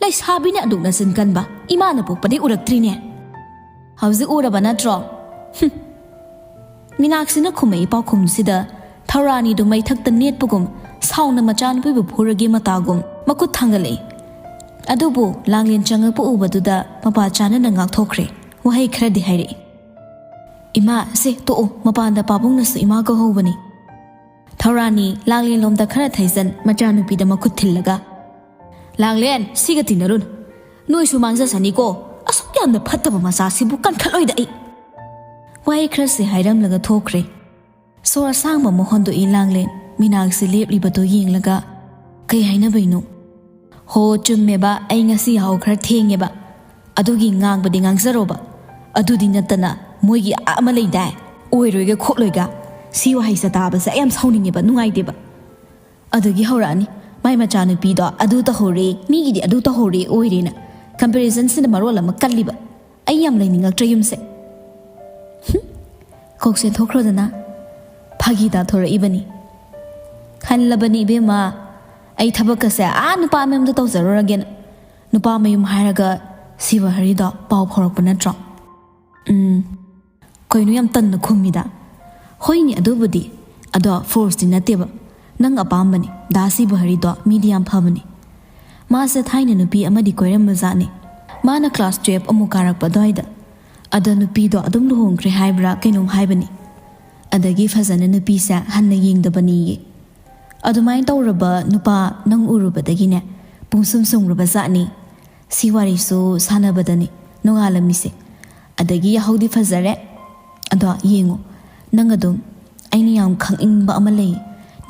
ꯂꯩꯁꯥꯕꯤꯅ ꯑꯗꯨꯛ ꯅꯆꯤꯟ ꯀꯟꯕ ꯏꯃꯥꯅ ꯄꯣꯛꯄꯗꯩ ꯎꯔꯛꯇ꯭ꯔꯤꯅꯦ꯫ ꯍꯧꯖꯤꯛ ꯎꯔꯕ ꯅꯠꯇ꯭ꯔꯣ?" ꯍꯨꯝ꯫ ꯃꯤꯅꯥꯛꯁꯤꯅ ꯈꯨꯝꯃꯛꯏ ꯄꯥꯎꯈꯨꯝꯁꯤꯗ ꯊꯧꯔꯥꯅꯤꯗꯨ ꯃꯩꯊꯛꯇ ꯅꯦꯠꯄꯒꯨꯝ ꯁꯥꯎꯅ ꯃꯆꯥꯅꯨꯄꯤꯕꯨ ꯐꯨꯔꯒꯦ ꯃꯇꯥꯒꯨꯝ ꯃꯈꯨꯠ ꯊꯥꯡꯒꯠꯂꯛꯏ꯫ ꯑꯗꯨꯕꯨ ꯂꯥꯡꯂꯦꯟ ꯆꯪꯉꯛꯄ ꯎꯕꯗꯨꯗ ꯃꯄꯥ ꯆꯥꯅꯅ ꯉꯥꯛꯊꯣꯛꯈ꯭ꯔꯦ꯫ ꯋꯥꯍꯩ ꯈꯔꯗꯤ ꯍꯥꯏꯔꯛꯏ꯫ "ꯏꯃꯥ, ꯁꯦ ꯇꯣꯛꯑꯣ, ꯃꯄꯥꯟꯗ ꯄꯥꯕꯨꯡꯅꯁꯨ ꯏꯃꯥ ꯀꯧꯍꯧꯕꯅꯤ"꯫ ꯊꯧꯔꯥꯅꯤ ꯂꯥꯡꯂꯦꯟꯂꯣꯝꯗ ꯈꯔ ꯊꯩꯖꯟ ꯃꯆꯥꯅꯨꯄꯤꯗ ꯃꯈꯨꯠ ꯊꯤꯜꯂꯒ, "ꯂꯥꯡꯂꯦꯟ, ꯁꯤꯒ ꯇꯤꯟꯅꯔꯨꯅꯨ꯫ ꯅꯣꯏꯁꯨ ꯃꯥꯡꯖꯁꯅꯤꯀꯣ, ꯑꯁꯨꯛ ꯌꯥꯝꯅ ꯐꯠꯇꯕ ꯃꯆꯥꯁꯤꯕꯨ ꯀꯟꯈꯠꯂꯣꯏꯗ ꯑꯩ"꯫ ꯋꯥꯍꯩ ꯈꯔꯁꯤ ꯍꯥꯏꯔꯝꯂꯒ ꯊꯣꯛꯈ꯭ꯔꯦ꯫ ꯁꯣꯔ ꯑꯁꯥꯡꯕ ꯑꯃ ꯍꯣꯟꯗꯣꯛꯏ ꯂꯥꯡꯂꯦꯟ ꯃꯤꯅꯥꯛꯁꯤ ꯂꯦꯞꯂꯤꯕꯗꯨ ꯌꯦꯡꯂꯒ꯫ ꯀꯩ ꯍꯥꯏꯅꯕꯩꯅꯣ? ꯍꯣ, ꯆꯨꯝꯃꯦꯕ, ꯑꯩ ꯉꯁꯤ ꯌꯥꯍꯧ ꯈꯔ ꯊꯦꯡꯉꯦꯕ꯫ ꯑꯗꯨꯒꯤ ꯉꯥꯡꯕꯗꯤ ꯉꯥꯡꯖꯔꯣꯕ꯫ ꯑꯗꯨꯗꯤ ꯅꯠꯇꯅ ꯃꯣꯏꯒꯤ ꯑꯃ ꯂꯩꯗꯥꯏ, ꯑꯣꯏꯔꯣꯏꯒ ꯈꯣꯠꯂꯣꯏꯒ꯫ ꯁꯤ ꯋꯥꯍꯩꯁꯦ ꯇꯥꯕꯁꯦ ꯑꯩ ꯌꯥꯝ ꯁꯥꯎꯅꯤꯡꯉꯦꯕ, ꯅꯨꯡꯉꯥꯏꯇꯦꯕ꯫ ꯑꯗꯒꯤ ꯍꯧꯔꯛꯑꯅꯤ, "ꯃꯥꯏ ꯃꯆꯥꯅꯨꯄꯤꯗꯣ ꯑꯗꯨ ꯇꯧꯍꯧꯔꯦ, ꯃꯤꯒꯤꯗꯤ ꯑꯗꯨ ꯇꯧꯍꯧꯔꯦ ꯑꯣꯏꯔꯦꯅ"꯫ ꯀꯝꯄꯦꯔꯤꯖꯟꯁꯤꯅ ꯃꯔꯣꯜ ꯑꯃ ꯀꯜꯂꯤꯕ꯫ ꯑꯩ ꯌꯥꯝ ꯂꯩꯅꯤꯡꯉꯛꯇ꯭ꯔꯦ ꯌꯨꯝꯁꯦ꯫ ꯍꯨꯝ, ꯀꯣꯛꯁꯦ ꯊꯣꯛꯈ꯭ꯔꯣꯗꯅ꯫ ꯐꯥꯒꯤ ꯇꯥꯊꯣꯔꯛꯏꯕꯅꯤ꯫ ꯈꯜꯂꯕꯅꯤ ꯏꯕꯦꯝꯃ, ꯑꯩ ꯊꯕꯛꯀꯁꯦ ꯑꯥ ꯅꯨꯄꯥ ꯃꯌꯨꯝꯗ ꯇꯧꯖꯔꯨꯔꯒꯦꯅ꯫ ꯅꯨꯄꯥ ꯃꯌꯨꯝ ꯍꯥꯏꯔꯒ ꯁꯤꯕ ꯍꯔꯤꯗꯣ ꯄꯥꯎ ꯐꯥꯎꯔꯛꯄ ꯅꯠꯇ꯭ꯔꯣ? ꯎꯝ꯫ ꯀꯩꯅꯣ ꯌꯥꯝ ꯇꯟꯅ ꯈꯨꯝꯃꯤꯗ? ꯍꯣꯏꯅꯦ ꯑꯗꯨꯕꯨꯗꯤ, ꯑꯗꯣ ꯐꯣꯔꯁꯇꯤ ꯅꯠꯇꯦꯕ꯫ ꯅꯪ ꯑꯄꯥꯝꯕꯅꯤ꯫ ꯗꯥ ꯁꯤꯕ ꯍꯔꯤꯗꯣ ꯃꯤꯗꯤ ꯌꯥꯝ ꯐꯕꯅꯤ꯫ ꯃꯥꯁꯦ ꯊꯥꯏꯅ ꯅꯨꯄꯤ ꯑꯃꯗꯤ ꯀꯣꯏꯔꯝꯕ ꯖꯥꯠꯅꯤ꯫ ꯃꯥꯅ ꯀ꯭ꯂꯥꯁ ꯇꯨꯌꯦꯜꯞ ꯑꯃꯨꯛ ꯀꯥꯔꯛꯄ ꯑꯗꯨꯋꯥꯏꯗ꯫ ꯑꯗ ꯅꯨꯄꯤꯗꯣ ꯑꯗꯨꯝ ꯂꯨꯍꯣꯡꯈ꯭ꯔꯦ ꯍꯥꯏꯕ꯭ꯔꯥ ꯀꯩꯅꯣꯝ ꯍꯥꯏꯕꯅꯤ꯫ ꯑꯗꯒꯤ ꯐꯖꯅ ꯅꯨꯄꯤꯁꯦ ꯍꯟꯅ ꯌꯦꯡꯗꯕꯅꯤꯌꯦ꯫ ꯑꯗꯨꯃꯥꯏꯅ ꯇꯧꯔꯕ ꯅꯨꯄꯥ ꯅꯪ ꯎꯔꯨꯕꯗꯒꯤꯅꯦ ꯄꯨꯡꯁꯨꯝ ꯁꯨꯝꯔꯨꯕ ꯖꯥꯠꯅꯤ꯫ ꯁꯤ ꯋꯥꯔꯤꯁꯨ ꯁꯥꯟꯅꯕꯗꯅꯤ ꯅꯣꯡꯉꯥꯜꯂꯝꯃꯤꯁꯦ꯫ ꯑꯗꯒꯤ ꯌꯥꯍꯧꯗꯤ ꯐꯖꯔꯦ꯫ ꯑꯗꯣ ꯌꯦꯡꯉꯣ, ꯅꯪ ꯑꯗꯨꯝ, ꯑꯩꯅ ꯌꯥꯝ ꯈꯪꯅꯤꯡꯕ ꯑꯃ ꯂꯩ꯫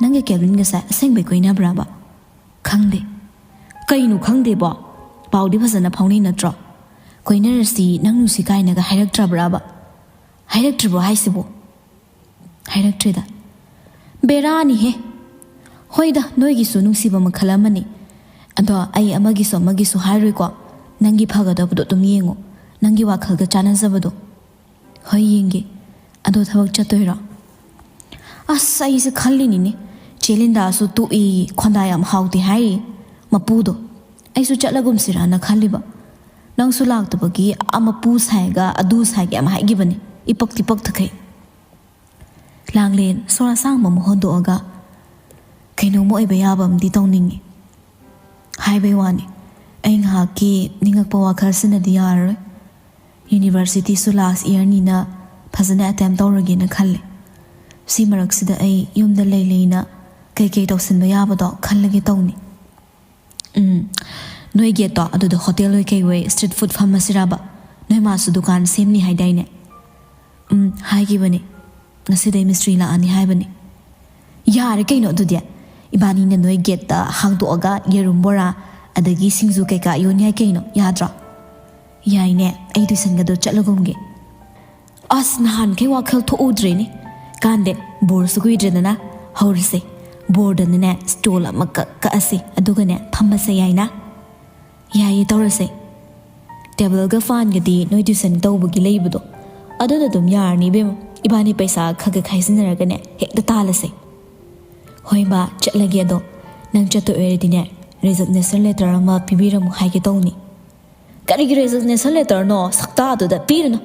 ꯅꯪꯒꯤ ꯀꯦꯕꯤꯟꯒꯁꯦ ꯑꯁꯦꯡꯕꯩ ꯀꯣꯏꯅꯕ꯭ꯔꯥꯕ? ꯈꯪꯗꯦ꯫ ꯀꯩꯅꯣ ꯈꯪꯗꯦꯕꯣ? ꯄꯥꯎꯗꯤ ꯐꯖꯅ ꯐꯥꯎꯅꯩ ꯅꯠꯇ꯭ꯔꯣ? ꯀꯣꯏꯅꯔꯁꯤ ꯅꯪ ꯅꯨꯡꯁꯤ ꯀꯥꯏꯅꯒ ꯍꯥꯏꯔꯛꯇ꯭ꯔꯕ꯭ꯔꯥꯕ? ꯍꯥꯏꯔꯛꯇ꯭ꯔꯤꯕꯣ ꯍꯥꯏꯁꯤꯕꯣ? ꯍꯥꯏꯔꯛꯇ꯭ꯔꯤꯗ꯫ ꯕꯦꯔꯥꯅꯤꯍꯦ꯫ ꯍꯣꯏꯗ, ꯅꯣꯏꯒꯤꯁꯨ ꯅꯨꯡꯁꯤꯕ ꯃꯈꯜ ꯑꯃꯅꯤ꯫ ꯑꯗꯣ ꯑꯩ ꯑꯃꯒꯤꯁꯨ ꯑꯃꯒꯤꯁꯨ ꯍꯥꯏꯔꯣꯏꯀꯣ꯫ ꯅꯪꯒꯤ ꯐꯒꯗꯕꯗꯣ ꯑꯗꯨꯝ ꯌꯦꯡꯉꯣ꯫ ꯅꯪꯒꯤ ꯋꯥꯈꯜꯒ ꯆꯥꯟꯅꯖꯕꯗꯣ꯫ ꯍꯣꯏ, ꯌꯦꯡꯒꯦ꯫ ꯑꯗꯣ ꯊꯕꯛ ꯆꯠꯇꯣꯏꯔꯣ? ꯑꯁ, ꯑꯩꯁꯦ ꯈꯜꯂꯤꯅꯤꯅꯦ꯫ ꯆꯦ ꯂꯤꯟꯗꯥꯁꯨ ꯇꯣꯛꯏ, ꯈꯣꯟꯗꯥ ꯌꯥꯝ ꯍꯥꯎꯇꯦ ꯍꯥꯏꯔꯤ ꯃꯄꯨꯗꯣ꯫ ꯑꯩꯁꯨ ꯆꯠꯂꯒꯨꯝꯁꯤꯔꯅ ꯈꯜꯂꯤꯕ꯫ ꯅꯪꯁꯨ ꯂꯥꯛꯇꯕꯒꯤ ꯑꯥ ꯃꯄꯨ ꯁꯥꯏꯒ ꯑꯗꯨ ꯁꯥꯏꯒ ꯌꯥꯝ ꯍꯥꯏꯈꯤꯕꯅꯤ꯫ ꯏꯄꯛꯇꯤ ꯄꯛꯇꯈꯩ꯫ ꯂꯥꯡꯂꯦꯟ ꯁꯣꯔ ꯑꯁꯥꯡꯕ ꯑꯃ ꯍꯣꯟꯗꯣꯛꯑꯒ, "ꯀꯩꯅꯣꯝꯃ ꯑꯣꯏꯕ ꯌꯥꯕ ꯑꯃꯗꯤ ꯇꯧꯅꯤꯡꯉꯤ꯫ ꯍꯥꯏꯕꯩ ꯋꯥꯅꯤ, ꯑꯩ ꯉꯥꯏꯍꯥꯛꯀꯤ ꯅꯤꯡꯉꯛꯄ ꯋꯥꯈꯜꯁꯤꯅꯗꯤ ꯌꯥꯔꯔꯣꯏ꯫ ꯌꯨꯅꯤꯚꯔꯁꯤꯇꯤꯁꯨ ꯂꯥꯁ ꯏꯌꯔꯅꯤꯅ ꯐꯖꯅ ꯑꯦꯇꯦꯝ ꯇꯧꯔꯒꯦꯅ ꯈꯜꯂꯦ꯫ ꯁꯤ ꯃꯔꯛꯁꯤꯗ ꯑꯩ ꯌꯨꯝꯗ ꯂꯩ ꯂꯩꯅ ꯀꯩꯀꯩ ꯇꯧꯁꯤꯟꯕ ꯌꯥꯕꯗꯣ ꯈꯜꯂꯒꯦ ꯇꯧꯅꯤ꯫" "ꯎꯝ, ꯅꯣꯏ ꯒꯦꯠꯇꯣ ꯑꯗꯨꯗ ꯍꯣꯇꯦꯜ ꯑꯣꯏ ꯀꯩ ꯑꯣꯏ ꯁ꯭ꯇ꯭ꯔꯤꯠ ꯐꯨꯗ ꯐꯝꯃꯁꯤꯔꯕ? ꯅꯣꯏ ꯃꯥꯁꯨ ꯗꯨꯀꯥꯟ ꯁꯦꯝꯅꯤ ꯍꯥꯏꯗꯥꯏꯅꯦ?" "ꯎꯝ, ꯍꯥꯏꯈꯤꯕꯅꯦ꯫ ꯉꯁꯤꯗꯩ ꯃꯤꯁꯇ꯭ꯔꯤ ꯂꯥꯛꯑꯅꯤ ꯍꯥꯏꯕꯅꯦ꯫" "ꯌꯥꯔꯦ ꯀꯩꯅꯣ ꯑꯗꯨꯗꯤ꯫ ꯏꯕꯥꯅꯤꯅ ꯅꯣꯏ ꯒꯦꯠꯇ ꯍꯥꯡꯗꯣꯛꯑꯒ ꯌꯦꯔꯨꯝ ꯕꯣꯔꯥ ꯑꯗꯒꯤ ꯁꯤꯡꯖꯨ ꯀꯩꯀꯥ ꯌꯣꯟ ꯌꯥꯏ ꯀꯩꯅꯣ, ꯌꯥꯗ꯭ꯔꯣ? ꯌꯥꯏꯅꯦ, ꯑꯩ ꯇꯨꯏꯁꯟꯒꯗꯣ ꯆꯠꯂꯒꯨꯝꯒꯦ꯫ ꯑꯁ, ꯅꯍꯥꯟꯈꯩ ꯋꯥꯈꯜ ꯊꯣꯛꯎꯗ꯭ꯔꯦꯅꯦ꯫ ꯀꯥꯟꯗꯦ, ꯕꯣꯔꯁꯨ ꯀꯨꯏꯗ꯭ꯔꯦꯗꯅ꯫ ꯍꯧꯔꯁꯦ꯫ ꯕꯣꯔꯗꯅꯅꯦ ꯁ꯭ꯇꯣꯜ ꯑꯃ ꯀꯛ ꯀꯛꯑꯁꯦ, ꯑꯗꯨꯒꯅꯦ ꯊꯝꯃꯁꯦ, ꯌꯥꯏꯅ? ꯌꯥꯏꯌꯦ, ꯇꯧꯔꯁꯦ꯫ ꯇꯦꯕꯜꯒ ꯐꯥꯟꯒꯗꯤ ꯅꯣꯏ ꯇ꯭ꯌꯨꯁꯟ ꯇꯧꯕꯒꯤ ꯂꯩꯕꯗꯣ, ꯑꯗꯨꯅ ꯑꯗꯨꯝ ꯌꯥꯔꯅꯤ ꯏꯕꯦꯝꯃ꯫ ꯏꯕꯥꯅꯤ ꯄꯩꯁꯥ ꯈꯔ ꯈꯔ ꯈꯥꯏꯖꯤꯟꯅꯔꯒꯅꯦ ꯍꯦꯛꯇ ꯇꯥꯜꯂꯁꯦ꯫ ꯍꯣꯏ ꯃꯥ, ꯆꯠꯂꯒꯦ꯫ ꯑꯗꯣ ꯅꯪ ꯆꯠꯇꯣꯏ ꯑꯣꯏꯔꯗꯤꯅꯦ, ꯔꯦꯖꯤꯒꯅꯦꯁꯟ ꯂꯦꯇꯔ ꯑꯃ ꯄꯤꯕꯤꯔꯝꯃꯨ ꯍꯥꯏꯒꯦ ꯇꯧꯅꯤ꯫ ꯀꯔꯤꯒꯤ ꯔꯦꯖꯤꯒꯅꯦꯁꯟ ꯂꯦꯇꯔꯅꯣ? ꯁꯛꯇꯥꯗꯨꯗ ꯄꯤꯔꯨꯅꯨ꯫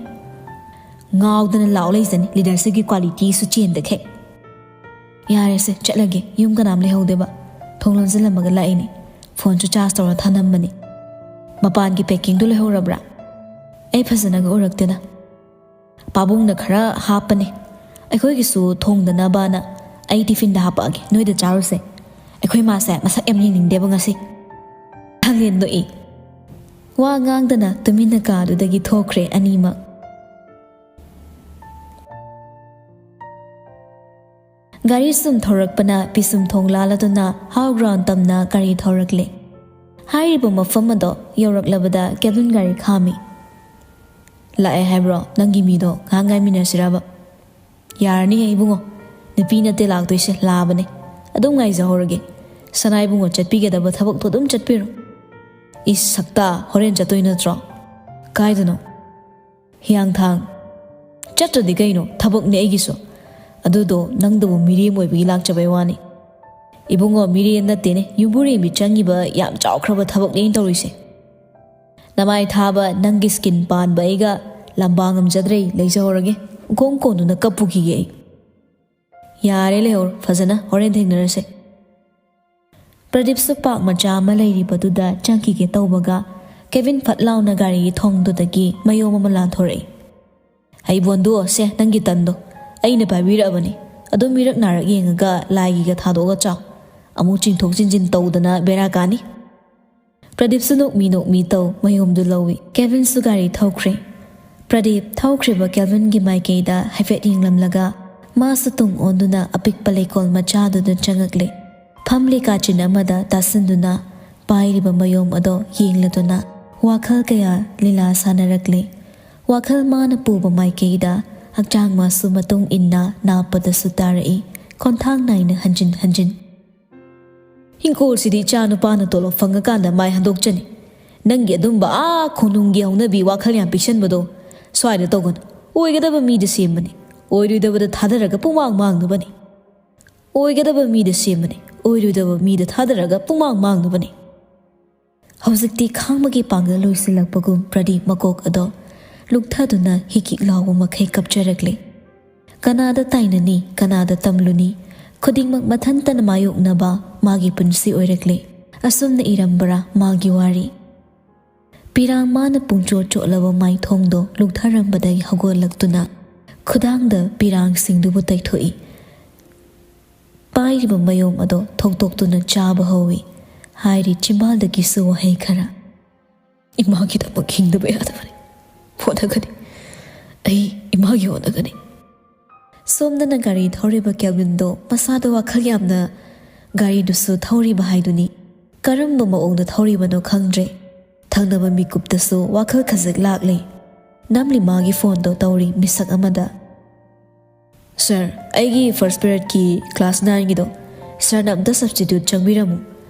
ꯉꯥꯎꯗꯅ ꯂꯥꯎ ꯂꯩꯖꯅꯤ, ꯂꯤꯗꯔꯁꯤꯞꯀꯤ ꯀ꯭ꯋꯥꯂꯤꯇꯤꯁꯨ ꯆꯦꯟꯗꯈꯩ꯫ ꯌꯥꯔꯦꯁꯦ, ꯆꯠꯂꯒꯦ꯫ ꯌꯨꯝ ꯀꯅꯥꯝ ꯂꯩꯍꯧꯗꯦꯕ꯫ ꯊꯣꯡ ꯂꯣꯟꯁꯤꯜꯂꯝꯃꯒ ꯂꯥꯛꯏꯅꯦ꯫ ꯐꯣꯟꯁꯨ ꯆꯥꯔꯖ ꯇꯧꯔ ꯊꯥꯅꯝꯕꯅꯤ꯫ ꯃꯄꯥꯟꯒꯤ ꯄꯦꯀꯤꯡꯗꯨ ꯂꯩꯍꯧꯔꯕ꯭ꯔꯥ? ꯑꯩ ꯐꯖꯅꯒ ꯎꯔꯛꯇꯦꯗ꯫ ꯄꯥꯕꯨꯡꯅ ꯈꯔ ꯍꯥꯞꯄꯅꯦ꯫ ꯑꯩꯈꯣꯏꯒꯤꯁꯨ ꯊꯣꯡꯗꯅꯕꯅ ꯑꯩ ꯇꯤꯐꯤꯟꯗ ꯍꯥꯞꯄꯛꯑꯒꯦ, ꯅꯣꯏꯗ ꯆꯥꯔꯨꯁꯦ꯫ ꯑꯩꯈꯣꯏ ꯃꯥꯁꯦ ꯃꯁꯛ ꯌꯥꯝ ꯌꯦꯡꯅꯤꯡꯗꯦꯕ ꯉꯁꯤ꯫ ꯈꯪꯂꯦꯟ ꯅꯣꯛꯏ꯫ ꯋꯥ ꯉꯥꯡꯗꯅ ꯇꯨꯃꯤꯟꯅ ꯀꯥꯗꯨꯗꯒꯤ ꯊꯣꯛꯈ꯭ꯔꯦ ꯑꯅꯤꯃꯛ꯫ ꯒꯥꯔꯤ ꯁꯨꯝ ꯊꯧꯔꯛꯄꯅ ꯄꯤꯁꯨꯝ ꯊꯣꯡ ꯂꯥꯜꯂꯗꯨꯅ ꯍꯥꯎ ꯒ꯭ꯔꯥꯎꯟ ꯇꯝꯅ ꯒꯥꯔꯤ ꯊꯧꯔꯛꯂꯦ꯫ ꯍꯥꯏꯔꯤꯕ ꯃꯐꯝ ꯑꯗꯣ ꯌꯧꯔꯛꯂꯕꯗ ꯀꯦꯕꯤꯟ ꯒꯥꯔꯤ ꯈꯥꯝꯃꯤ꯫ "ꯂꯥꯛꯑꯦ ꯍꯥꯏꯕ꯭ꯔꯣ? ꯅꯪꯒꯤ ꯃꯤꯗꯣ ꯉꯥꯏꯍꯥꯛ ꯉꯥꯏꯃꯤꯟꯅꯁꯤꯔꯕ?" "ꯌꯥꯔꯅꯤꯍꯦ ꯏꯕꯨꯡꯉꯣ, ꯅꯨꯄꯤ ꯅꯠꯇꯦ ꯂꯥꯛꯇꯣꯏꯁꯦ, ꯂꯥꯕꯅꯦ꯫ ꯑꯗꯨꯝ ꯉꯥꯏꯖꯍꯧꯔꯒꯦ꯫ ꯁꯅꯥ ꯏꯕꯨꯡꯉꯣ ꯆꯠꯄꯤꯒꯗꯕ ꯊꯕꯛꯇꯣ ꯑꯗꯨꯝ ꯆꯠꯄꯤꯔꯣ꯫" "ꯏꯁ ꯁꯛꯇꯥ, ꯍꯣꯔꯦꯟ ꯆꯠꯇꯣꯏ ꯅꯠꯇ꯭ꯔꯣ?" "ꯀꯥꯏꯗꯅꯣ?" "ꯍꯤꯌꯥꯡꯊꯥꯡ꯫" "ꯆꯠꯇ꯭ꯔꯗꯤ ꯀꯩꯅꯣ, ꯊꯕꯛꯅꯦ ꯑꯩꯒꯤꯁꯨ꯫ ꯑꯗꯨꯗꯣ ꯅꯪꯗꯕꯨ ꯃꯤꯔꯦꯝ ꯑꯣꯏꯕꯒꯤ ꯂꯥꯛꯆꯕꯩ ꯋꯥꯅꯤ꯫" "ꯏꯕꯨꯡꯉꯣ, ꯃꯤꯔꯦꯝ ꯅꯠꯇꯦꯅꯦ, ꯌꯨꯝꯕꯨꯔꯦꯝꯕꯤ ꯆꯪꯉꯤꯕ ꯌꯥꯝ ꯆꯥꯎꯈ꯭ꯔꯕ ꯊꯕꯛꯅꯦ ꯑꯩꯅ ꯇꯧꯔꯤꯁꯦ꯫ ꯅꯃꯥꯏ ꯊꯥꯕ ꯅꯪꯒꯤ ꯁ꯭ꯀꯤꯟ ꯄꯥꯟꯕ ꯑꯩꯒ ꯂꯝꯕꯥ ꯉꯝꯖꯗ꯭ꯔꯦ, ꯂꯩꯖꯍꯧꯔꯒꯦ꯫ ꯎꯈꯣꯡ ꯀꯣꯟꯗꯨꯅ ꯀꯞꯄꯨꯈꯤꯒꯦ ꯑꯩ꯫" "ꯌꯥꯔꯦ, ꯂꯩꯍꯧꯔꯣ, ꯐꯖꯅ ꯍꯣꯔꯦꯟ ꯊꯦꯡꯅꯔꯁꯦ꯫" ꯄ꯭ꯔꯗꯤꯞꯁꯨ ꯄꯥꯔꯛ ꯃꯆꯥ ꯑꯃ ꯂꯩꯔꯤꯕꯗꯨꯗ ꯆꯪꯈꯤꯒꯦ ꯇꯧꯕꯒ, ꯀꯦꯕꯤꯟ ꯐꯠ ꯂꯥꯎꯅ ꯒꯥꯔꯤꯒꯤ ꯊꯣꯡꯗꯨꯗꯒꯤ ꯃꯌꯣꯝ ꯑꯃ ꯂꯥꯟꯊꯣꯔꯛꯏ꯫ "ꯍꯩꯕꯣꯟꯗꯨ, ꯁꯦ ꯅꯪꯒꯤ ꯇꯟꯗꯣ꯫ ꯑꯩꯅ ꯄꯥꯏꯕꯤꯔꯛꯑꯕꯅꯤ꯫ ꯑꯗꯨꯝ ꯃꯤꯔꯛ ꯅꯥꯔꯛ ꯌꯦꯡꯉꯒ ꯂꯥꯏꯒꯤꯒ ꯊꯥꯗꯣꯛꯑꯒ ꯆꯥꯎ꯫ ꯑꯃꯨꯛ ꯆꯤꯡꯊꯣꯛ ꯆꯤꯡꯁꯤꯟ ꯇꯧꯗꯅ ꯕꯦꯔꯥ ꯀꯥꯅꯤ꯫" ꯄ꯭ꯔꯗꯤꯞꯁꯨ ꯅꯣꯛꯃꯤ ꯅꯣꯛꯃꯤ ꯇꯧ ꯃꯌꯣꯝꯗꯨ ꯂꯧꯏ꯫ ꯀꯦꯕꯤꯟꯁꯨ ꯒꯥꯔꯤ ꯊꯧꯈ꯭ꯔꯦ꯫ ꯄ꯭ꯔꯗꯤꯞ ꯊꯧꯈ꯭ꯔꯤꯕ ꯀꯦꯕꯤꯟꯒꯤ ꯃꯥꯏꯀꯩꯗ ꯍꯥꯏꯐꯦꯠ ꯌꯦꯡꯂꯝꯂꯒ ꯃꯥꯁꯨ ꯇꯨꯡ ꯑꯣꯟꯗꯨꯅ ꯑꯄꯤꯛꯄ ꯂꯩꯀꯣꯜ ꯃꯆꯥꯗꯨꯗ ꯆꯪꯉꯛꯂꯦ꯫ ꯐꯝꯂꯤ ꯀꯥꯆꯤꯟ ꯑꯃꯗ ꯇꯥꯁꯤꯟꯗꯨꯅ ꯄꯥꯏꯔꯤꯕ ꯃꯌꯣꯝ ꯑꯗꯣ ꯌꯦꯡꯂꯗꯨꯅ ꯋꯥꯈꯜ ꯀꯌꯥ ꯂꯤꯂꯥ ꯁꯥꯟꯅꯔꯛꯂꯦ꯫ ꯋꯥꯈꯜ ꯃꯥꯅ ꯄꯨꯕ ꯃꯥꯏꯀꯩꯗ ꯍꯛꯆꯥꯡ ꯃꯥꯁꯨ ꯃꯇꯨꯡ ꯏꯟꯅ ꯅꯥꯞꯄꯗꯁꯨ ꯇꯥꯔꯛꯏ, ꯈꯣꯟꯊꯥꯡ ꯅꯥꯏꯅ ꯍꯟꯖꯤꯟ ꯍꯟꯖꯤꯟ꯫ "ꯍꯤꯡꯈꯣꯜꯁꯤꯗꯤ ꯏꯆꯥ ꯅꯨꯄꯥꯅ ꯇꯣꯂꯣꯞ ꯐꯪꯉꯀꯥꯟꯗ ꯃꯥꯏ ꯍꯟꯗꯣꯛꯆꯅꯤ꯫ ꯅꯪꯒꯤ ꯑꯗꯨꯝꯕ ꯑꯥ ꯈꯣꯡꯅꯨꯡꯒꯤ ꯍꯧꯅꯕꯤ ꯋꯥꯈꯜ ꯌꯥꯝ ꯄꯤꯛꯁꯟꯕꯗꯣ ꯁ꯭ꯋꯥꯏꯗ ꯇꯧꯒꯅꯨ꯫ ꯑꯣꯏꯒꯗꯕ ꯃꯤꯗ ꯁꯦꯝꯕꯅꯤ, ꯑꯣꯏꯔꯣꯏꯗꯕꯗ ꯊꯥꯗꯔꯒ ꯄꯨꯡꯃꯥꯡ ꯃꯥꯡꯅꯕꯅꯤ꯫ ꯑꯣꯏꯒꯗꯕ ꯃꯤꯗ ꯁꯦꯝꯕꯅꯤ, ꯑꯣꯏꯔꯣꯏꯗꯕ ꯃꯤꯗ ꯊꯥꯗꯔꯒ ꯄꯨꯡꯃꯥꯡ ꯃꯥꯡꯅꯕꯅꯤ"꯫ ꯍꯧꯖꯤꯛꯇꯤ ꯈꯥꯡꯕꯒꯤ ꯄꯥꯡꯒꯜ ꯂꯣꯏꯁꯤꯜꯂꯛꯄꯒꯨꯝ ꯄ꯭ꯔꯗꯤꯞ ꯃꯀꯣꯛ ꯑꯗꯣ ꯂꯨꯛꯊꯗꯨꯅ ꯍꯤꯛ ꯍꯤꯛ ꯂꯥꯎꯕ ꯃꯈꯩ ꯀꯞꯆꯔꯛꯂꯦ꯫ ꯀꯅꯥꯗ ꯇꯥꯏꯅꯅꯤ, ꯀꯅꯥꯗ ꯇꯝꯂꯨꯅꯤ? ꯈꯨꯗꯤꯡꯃꯛ ꯃꯊꯟꯇꯅ ꯃꯥꯌꯣꯛꯅꯕ ꯃꯥꯒꯤ ꯄꯨꯟꯁꯤ ꯑꯣꯏꯔꯛꯂꯦ꯫ ꯑꯁꯨꯝꯅ ꯏꯔꯝꯕꯔꯥ ꯃꯥꯒꯤ ꯋꯥꯔꯤ? ꯄꯤꯔꯥꯡ ꯃꯥꯅ ꯄꯨꯡꯆꯣꯠ ꯆꯣꯠꯂꯕ ꯃꯥꯏꯊꯣꯡꯗꯣ ꯂꯨꯛꯊꯔꯝꯕꯗꯒꯤ ꯍꯧꯒꯠꯂꯛꯇꯨꯅ ꯈꯨꯗꯥꯡꯗ ꯄꯤꯔꯥꯡꯁꯤꯡꯗꯨꯕꯨ ꯇꯩꯊꯣꯛꯏ꯫ ꯄꯥꯏꯔꯤꯕ ꯃꯌꯣꯝ ꯑꯗꯣ ꯊꯧꯗꯣꯛꯇꯨꯅ ꯆꯥꯕ ꯍꯧꯏ꯫ ꯍꯥꯏꯔꯤ ꯆꯤꯝꯕꯥꯜꯗꯒꯤꯁꯨ ꯋꯥꯍꯩ ꯈꯔ꯫ "ꯏꯃꯥꯒꯤꯗꯃꯛ ꯍꯤꯡꯗꯕ ꯌꯥꯗꯕꯅꯤ꯫ ꯍꯣꯠꯅꯒꯅꯤ꯫ ꯑꯩ ꯏꯃꯥꯒꯤ ꯍꯣꯠꯅꯒꯅꯤ"꯫ ꯁꯣꯝꯗꯅ ꯒꯥꯔꯤ ꯊꯧꯔꯤꯕ ꯀꯦꯜꯚꯤꯟꯗꯣ ꯃꯁꯥꯗ ꯋꯥꯈꯜ ꯌꯥꯝꯅ ꯒꯥꯔꯤꯗꯨꯁꯨ ꯊꯧꯔꯤꯕ ꯍꯥꯏꯗꯨꯅꯤ꯫ ꯀꯔꯝꯕ ꯃꯑꯣꯡꯗ ꯊꯧꯔꯤꯕꯅꯣ ꯈꯪꯗ꯭ꯔꯦ꯫ ꯊꯪꯅꯕ ꯃꯤꯀꯨꯞꯇꯁꯨ ꯋꯥꯈꯜ ꯈꯖꯤꯛ ꯂꯥꯛꯂꯦ꯫ ꯅꯝꯂꯤ ꯃꯥꯒꯤ ꯐꯣꯟꯗꯣ ꯇꯧꯔꯤ ꯃꯤꯁꯛ ꯑꯃꯗ꯫ "ꯁꯥꯔ, ꯑꯩꯒꯤ ꯐꯥꯔꯁ ꯄꯤꯔꯤꯌꯠꯀꯤ ꯀ꯭ꯂꯥꯁ ꯅꯥꯏꯟꯒꯤꯗꯣ ꯁꯥꯔꯅ ꯑꯝꯇ ꯁꯕꯁꯇꯤꯇ꯭ꯌꯨꯠ ꯆꯪꯕꯤꯔꯝꯃꯨ꯫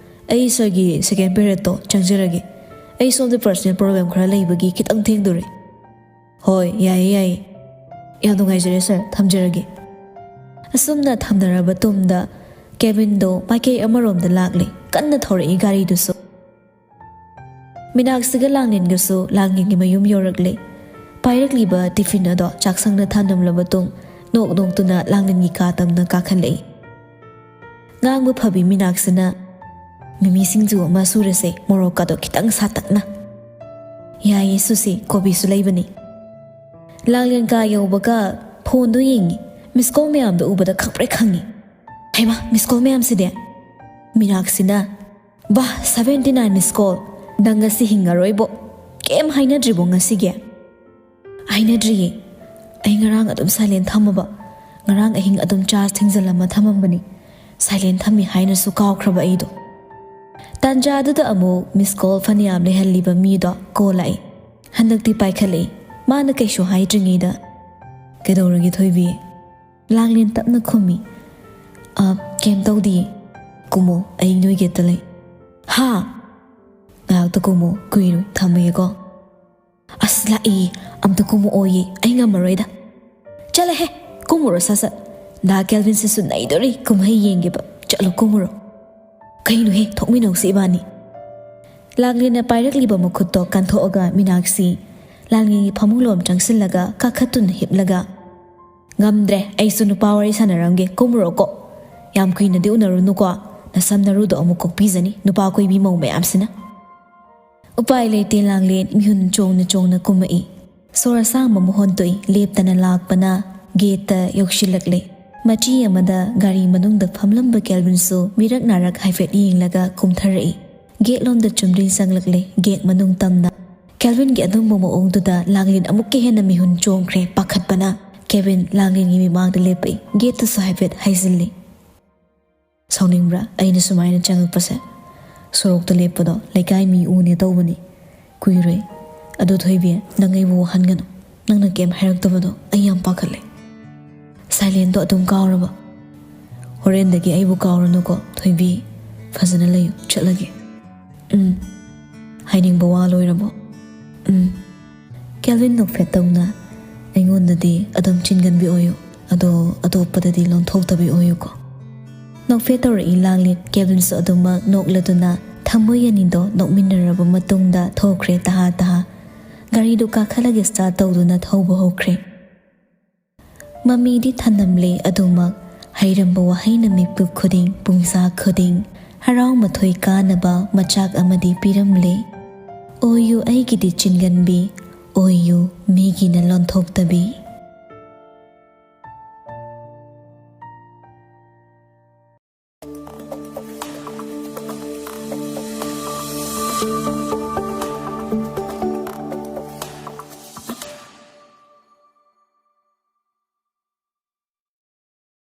ꯑꯩ ꯁꯥꯔꯒꯤ ꯁꯦꯀꯦꯟ ꯄꯤꯔꯤꯌꯠꯇꯣ ꯆꯪꯖꯔꯒꯦ꯫ ꯑꯩ ꯁꯣꯝꯗ ꯄꯔꯁꯅꯦꯜ ꯄ꯭ꯔꯣꯕ꯭ꯂꯦꯝ ꯈꯔ ꯂꯩꯕꯒꯤ ꯈꯤꯇꯪ ꯊꯦꯡꯗꯣꯔꯦ"꯫ "ꯍꯣꯏ, ꯌꯥꯏꯌꯦ, ꯌꯥꯏꯌꯦ꯫ ꯌꯥꯝ ꯅꯨꯡꯉꯥꯏꯖꯔꯦ ꯁꯥꯔ, ꯊꯝꯖꯔꯒꯦ"꯫ ꯑꯁꯨꯝꯅ ꯊꯝꯅꯔꯕ ꯇꯨꯡꯗ ꯀꯦꯕꯤꯟꯗꯣ ꯃꯥꯏꯀꯩ ꯑꯃꯔꯣꯝꯗ ꯂꯥꯛꯂꯦ꯫ ꯀꯟꯅ ꯊꯧꯔꯛꯏ ꯒꯥꯔꯤꯗꯨꯁꯨ꯫ ꯃꯤꯅꯥꯛꯁꯤꯒ ꯂꯥꯡꯂꯦꯟꯒꯁꯨ ꯂꯥꯡꯂꯦꯟꯒꯤ ꯃꯌꯨꯝ ꯌꯧꯔꯛꯂꯦ꯫ ꯄꯥꯏꯔꯛꯂꯤꯕ ꯇꯤꯐꯤꯟ ꯑꯗꯣ ꯆꯥꯛꯁꯪꯗ ꯊꯝꯂꯝꯂꯕ ꯇꯨꯡ ꯅꯣꯛ ꯅꯣꯛꯇꯨꯅ ꯂꯥꯡꯂꯦꯟꯒꯤ ꯀꯥ ꯇꯝꯅ ꯀꯥꯈꯠꯂꯛꯏ꯫ ꯉꯥꯡꯕ ꯐꯕꯤ ꯃꯤꯅꯥꯛꯁꯤꯅ, "ꯃꯤꯃꯤ ꯁꯤꯡꯖꯨ ꯑꯃ ꯁꯨꯔꯁꯦ, ꯃꯣꯔꯣꯛꯀꯗꯣ ꯈꯤꯇꯪ ꯁꯥꯇꯛꯅ"꯫ "ꯌꯥꯏꯌꯦ, ꯁꯨꯁꯤ, ꯀꯣꯕꯤꯁꯨ ꯂꯩꯕꯅꯤ"꯫ ꯂꯥꯡꯂꯦꯟ ꯀꯥ ꯌꯧꯕꯒ ꯐꯣꯟꯗꯣ ꯌꯦꯡꯉꯤ꯫ ꯃꯤꯁ ꯀꯣꯜ ꯃꯌꯥꯝꯗꯣ ꯎꯕꯗ ꯈꯪꯄ꯭ꯔꯦꯛ ꯈꯪꯉꯤ꯫ "ꯍꯩꯃꯥ, ꯃꯤꯁ ꯀꯣꯜ ꯃꯌꯥꯝꯁꯤꯗꯤ!" ꯃꯤꯅꯥꯛꯁꯤꯅ, "ꯕꯥ, ꯁꯚꯦꯟꯇꯤ ꯅꯥꯏꯟ ꯃꯤꯁ ꯀꯣꯜ! ꯅꯪ ꯉꯁꯤ ꯍꯤꯡꯉꯔꯣꯏꯕꯣ꯫ ꯀꯩꯝ ꯍꯥꯏꯅꯗ꯭ꯔꯤꯕꯣ ꯉꯁꯤꯒꯤ?" "ꯍꯥꯏꯅꯗ꯭ꯔꯤꯌꯦ꯫ ꯑꯩ ꯉꯔꯥꯡ ꯑꯗꯨꯝ ꯁꯥꯏꯂꯦꯟ ꯊꯝꯃꯕ꯫ ꯉꯔꯥꯡ ꯑꯍꯤꯡ ꯑꯗꯨꯝ ꯆꯥꯔꯖ ꯊꯤꯡꯖꯤꯜꯂꯝꯃ ꯊꯝꯃꯝꯕꯅꯤ꯫ ꯁꯥꯏꯂꯦꯟ ꯊꯝꯃꯤ ꯍꯥꯏꯅꯁꯨ ꯀꯥꯎꯈ꯭ꯔꯕ ꯑꯩꯗꯣ꯫ ꯇꯥꯟꯖꯥꯗꯨꯗ ꯑꯃꯨꯛ ꯃꯤꯁ ꯀꯣꯜ ꯐꯅꯌꯥꯝ ꯂꯩꯍꯜꯂꯤꯕ ꯃꯤꯗꯣ ꯀꯣꯜ ꯂꯥꯛꯏ꯫ ꯍꯟꯗꯛꯇꯤ ꯄꯥꯏꯈꯠꯂꯛꯏ꯫ ꯃꯥꯅ ꯀꯩꯁꯨ ꯍꯥꯏꯗ꯭ꯔꯤꯉꯩꯗ, "ꯀꯩꯗꯧꯔꯒꯦ ꯊꯣꯏꯕꯤ?" ꯂꯥꯡꯂꯦꯟ ꯇꯞꯅ ꯈꯨꯝꯃꯤ, "ꯑ, ꯀꯩꯝ ꯇꯧꯗꯤꯌꯦ꯫ ꯀꯨꯝꯃꯣ, ꯑꯩ ꯅꯣꯏ ꯒꯦꯠꯇ ꯂꯩ꯫" "ꯍꯥ?" "ꯉꯥꯏꯍꯥꯛꯇ ꯀꯨꯝꯃꯣ, ꯀꯨꯏꯔꯣꯏ, ꯊꯝꯃꯒꯦꯀꯣ꯫" "ꯑꯁ, ꯂꯥꯛꯏ, ꯑꯝꯇ ꯀꯨꯝꯃꯛꯑꯣꯌꯦ, ꯑꯩ ꯉꯝꯃꯔꯣꯏꯗ꯫" "ꯆꯠꯂꯍꯦ, ꯀꯨꯝꯃꯨꯔꯣ ꯁꯠ ꯁꯠ꯫ ꯗꯥ ꯀꯦꯜꯚꯤꯟꯁꯤꯁꯨ ꯅꯩꯗꯣꯔꯤ, ꯀꯨꯝꯍꯩ ꯌꯦꯡꯒꯦꯕ꯫ ꯆꯠꯂꯣ, ꯀꯨꯝꯃꯨꯔꯣ꯫" "ꯀꯩꯅꯣꯍꯦ, ꯊꯣꯛꯃꯤꯟꯅꯧꯁꯤ ꯏꯕꯥꯅꯤ꯫" ꯂꯥꯡꯂꯦꯟꯅ ꯄꯥꯏꯔꯛꯂꯤꯕ ꯃꯈꯨꯠꯇꯣ ꯀꯟꯊꯣꯛꯑꯒ ꯃꯤꯅꯥꯛꯁꯤ ꯂꯥꯡꯂꯦꯟꯒꯤ ꯐꯃꯨꯡꯂꯣꯝ ꯆꯪꯁꯤꯜꯂꯒ ꯀꯥꯈꯠꯇꯨꯅ ꯍꯤꯞꯂꯒ, "ꯉꯝꯗ꯭ꯔꯦ, ꯑꯩꯁꯨ ꯅꯨꯄꯥ ꯋꯥꯔꯤ ꯁꯥꯟꯅꯔꯝꯒꯦ, ꯀꯨꯝꯃꯨꯔꯣꯀꯣ꯫ ꯌꯥꯝ ꯀꯨꯏꯅꯗꯤ ꯎꯅꯔꯨꯅꯨꯀꯣ, ꯅꯁꯝ ꯅꯔꯨꯗꯣ ꯑꯃꯨꯛ ꯀꯣꯛꯄꯤꯖꯅꯤ ꯅꯨꯄꯥ ꯀꯣꯏꯕꯤ ꯃꯧ ꯃꯌꯥꯝꯁꯤꯅ꯫" ꯎꯄꯥꯏ ꯂꯩꯇꯦ, ꯂꯥꯡꯂꯦꯟ ꯃꯤꯍꯨꯟ ꯆꯣꯡꯅ ꯆꯣꯡꯅ ꯀꯨꯝꯃꯛꯏ꯫ ꯁꯣꯔ ꯑꯁꯥꯡꯕ ꯑꯃ ꯍꯣꯟꯇꯣꯛꯏ, ꯂꯦꯞꯇꯅ ꯂꯥꯛꯄꯅ ꯒꯦꯠꯇ ꯌꯧꯁꯤꯜꯂꯛꯂꯦ꯫ ꯃꯆꯤ ꯑꯃꯗ ꯒꯥꯔꯤ ꯃꯅꯨꯡꯗ ꯐꯝꯂꯝꯕ ꯀꯦꯜꯚꯤꯟꯁꯨ ꯃꯤꯔꯛ ꯅꯥꯔꯛ ꯍꯥꯏꯐꯦꯠ ꯌꯦꯡꯂꯒ ꯀꯨꯝꯊꯔꯛꯏ꯫ ꯒꯦꯠꯂꯣꯝꯗ ꯆꯨꯝꯗ꯭ꯔꯤꯡ ꯆꯪꯂꯛꯂꯦ, ꯒꯦꯠ ꯃꯅꯨꯡ ꯇꯝꯅ꯫ ꯀꯦꯜꯚꯤꯟꯒꯤ ꯑꯗꯨꯝꯕ ꯃꯑꯣꯡꯗꯨꯗ ꯂꯥꯡꯂꯦꯟ ꯑꯃꯨꯛꯀ ꯍꯦꯟꯅ ꯃꯤꯍꯨꯟ ꯆꯣꯡꯈ꯭ꯔꯦ, ꯄꯥꯈꯠꯄꯅ꯫ ꯀꯦꯚꯤꯟ ꯂꯥꯡꯂꯦꯟꯒꯤ ꯃꯤꯃꯥꯡꯗ ꯂꯦꯞꯄꯛꯏ, ꯒꯦꯠꯇꯨꯁꯨ ꯍꯥꯏꯐꯦꯠ ꯍꯥꯏꯖꯤꯜꯂꯤ꯫ "ꯁꯥꯎꯅꯤꯡꯕ꯭ꯔꯥ ꯑꯩꯅ ꯁꯨꯃꯥꯏꯅ ꯆꯪꯉꯛꯄꯁꯦ? ꯁꯣꯔꯣꯛꯇ ꯂꯦꯞꯄꯗꯣ ꯂꯩꯀꯥꯏ ꯃꯤ ꯎꯅꯦ ꯇꯧꯕꯅꯤ꯫ ꯀꯨꯏꯔꯣꯏ꯫ ꯑꯗꯨ ꯊꯣꯏꯕꯤ, ꯅꯪ ꯑꯩꯕꯨ ꯋꯥꯍꯟꯒꯅꯨ꯫ ꯅꯪꯅ ꯀꯩꯝ ꯍꯥꯏꯔꯛꯇꯕꯗꯣ ꯑꯩ ꯌꯥꯝ ꯄꯥꯈꯠꯂꯦ꯫" "ꯁꯥꯏꯂꯦꯟꯗꯣ ꯑꯗꯨꯝ ꯀꯥꯎꯔꯕ? ꯍꯣꯔꯦꯟꯗꯒꯤ ꯑꯩꯕꯨ ꯀꯥꯎꯔꯅꯨꯀꯣ ꯊꯣꯏꯕꯤ꯫ ꯐꯖꯅ ꯂꯩꯌꯨ, ꯆꯠꯂꯒꯦ꯫" "ꯎꯝ꯫ ꯍꯥꯏꯅꯤꯡꯕ ꯋꯥ ꯂꯣꯏꯔꯕꯣ?" "ꯎꯝ꯫" ꯀꯦꯜꯚꯤꯟ ꯅꯣꯛꯐꯦꯠ ꯇꯧꯅ, "ꯑꯩꯉꯣꯟꯗꯗꯤ ꯑꯗꯨꯝ ꯆꯤꯟꯒꯟꯕꯤ ꯑꯣꯏꯌꯨ, ꯑꯗꯣ ꯑꯇꯣꯞꯄꯗꯗꯤ ꯂꯣꯟꯊꯣꯛꯇꯕꯤ ꯑꯣꯏꯌꯨꯀꯣ꯫" ꯅꯣꯛꯐꯦꯠ ꯇꯧꯔꯛꯏ ꯂꯥꯡꯂꯦꯟ꯫ ꯀꯦꯜꯚꯤꯟꯁꯨ ꯑꯗꯨꯃꯛ ꯅꯣꯛꯂꯗꯨꯅ ꯊꯃꯣꯏ ꯑꯅꯤꯗꯣ ꯅꯣꯛꯃꯤꯟꯅꯔꯕ ꯃꯇꯨꯡꯗ ꯊꯣꯛꯈ꯭ꯔꯦ ꯇꯍꯥ ꯇꯍꯥ꯫ ꯒꯥꯔꯤꯗꯨ ꯀꯥꯈꯠꯂꯒ ꯁ꯭ꯇꯥꯔꯠ ꯇꯧꯗꯨꯅ ꯊꯧꯕ ꯍꯧꯈ꯭ꯔꯦ꯫ ꯃꯃꯤꯗꯤ ꯊꯅꯝꯂꯦ, ꯑꯗꯨꯃꯛ ꯍꯩꯔꯝꯕ ꯋꯥꯍꯩꯅ ꯃꯤꯀꯨꯞ ꯈꯨꯗꯤꯡ, ꯄꯨꯡꯁꯥ ꯈꯨꯗꯤꯡ ꯍꯔꯥꯎ ꯃꯊꯣꯏ ꯀꯥꯅꯕ ꯃꯆꯥꯛ ꯑꯃꯗꯤ ꯄꯤꯔꯝꯂꯦ꯫ ꯑꯣꯏꯌꯨ ꯑꯩꯒꯤꯗꯤ ꯆꯤꯟꯒꯟꯕꯤ, ꯑꯣꯏꯌꯨ ꯃꯤꯒꯤꯅ ꯂꯣꯟꯊꯣꯛꯇꯕꯤ꯫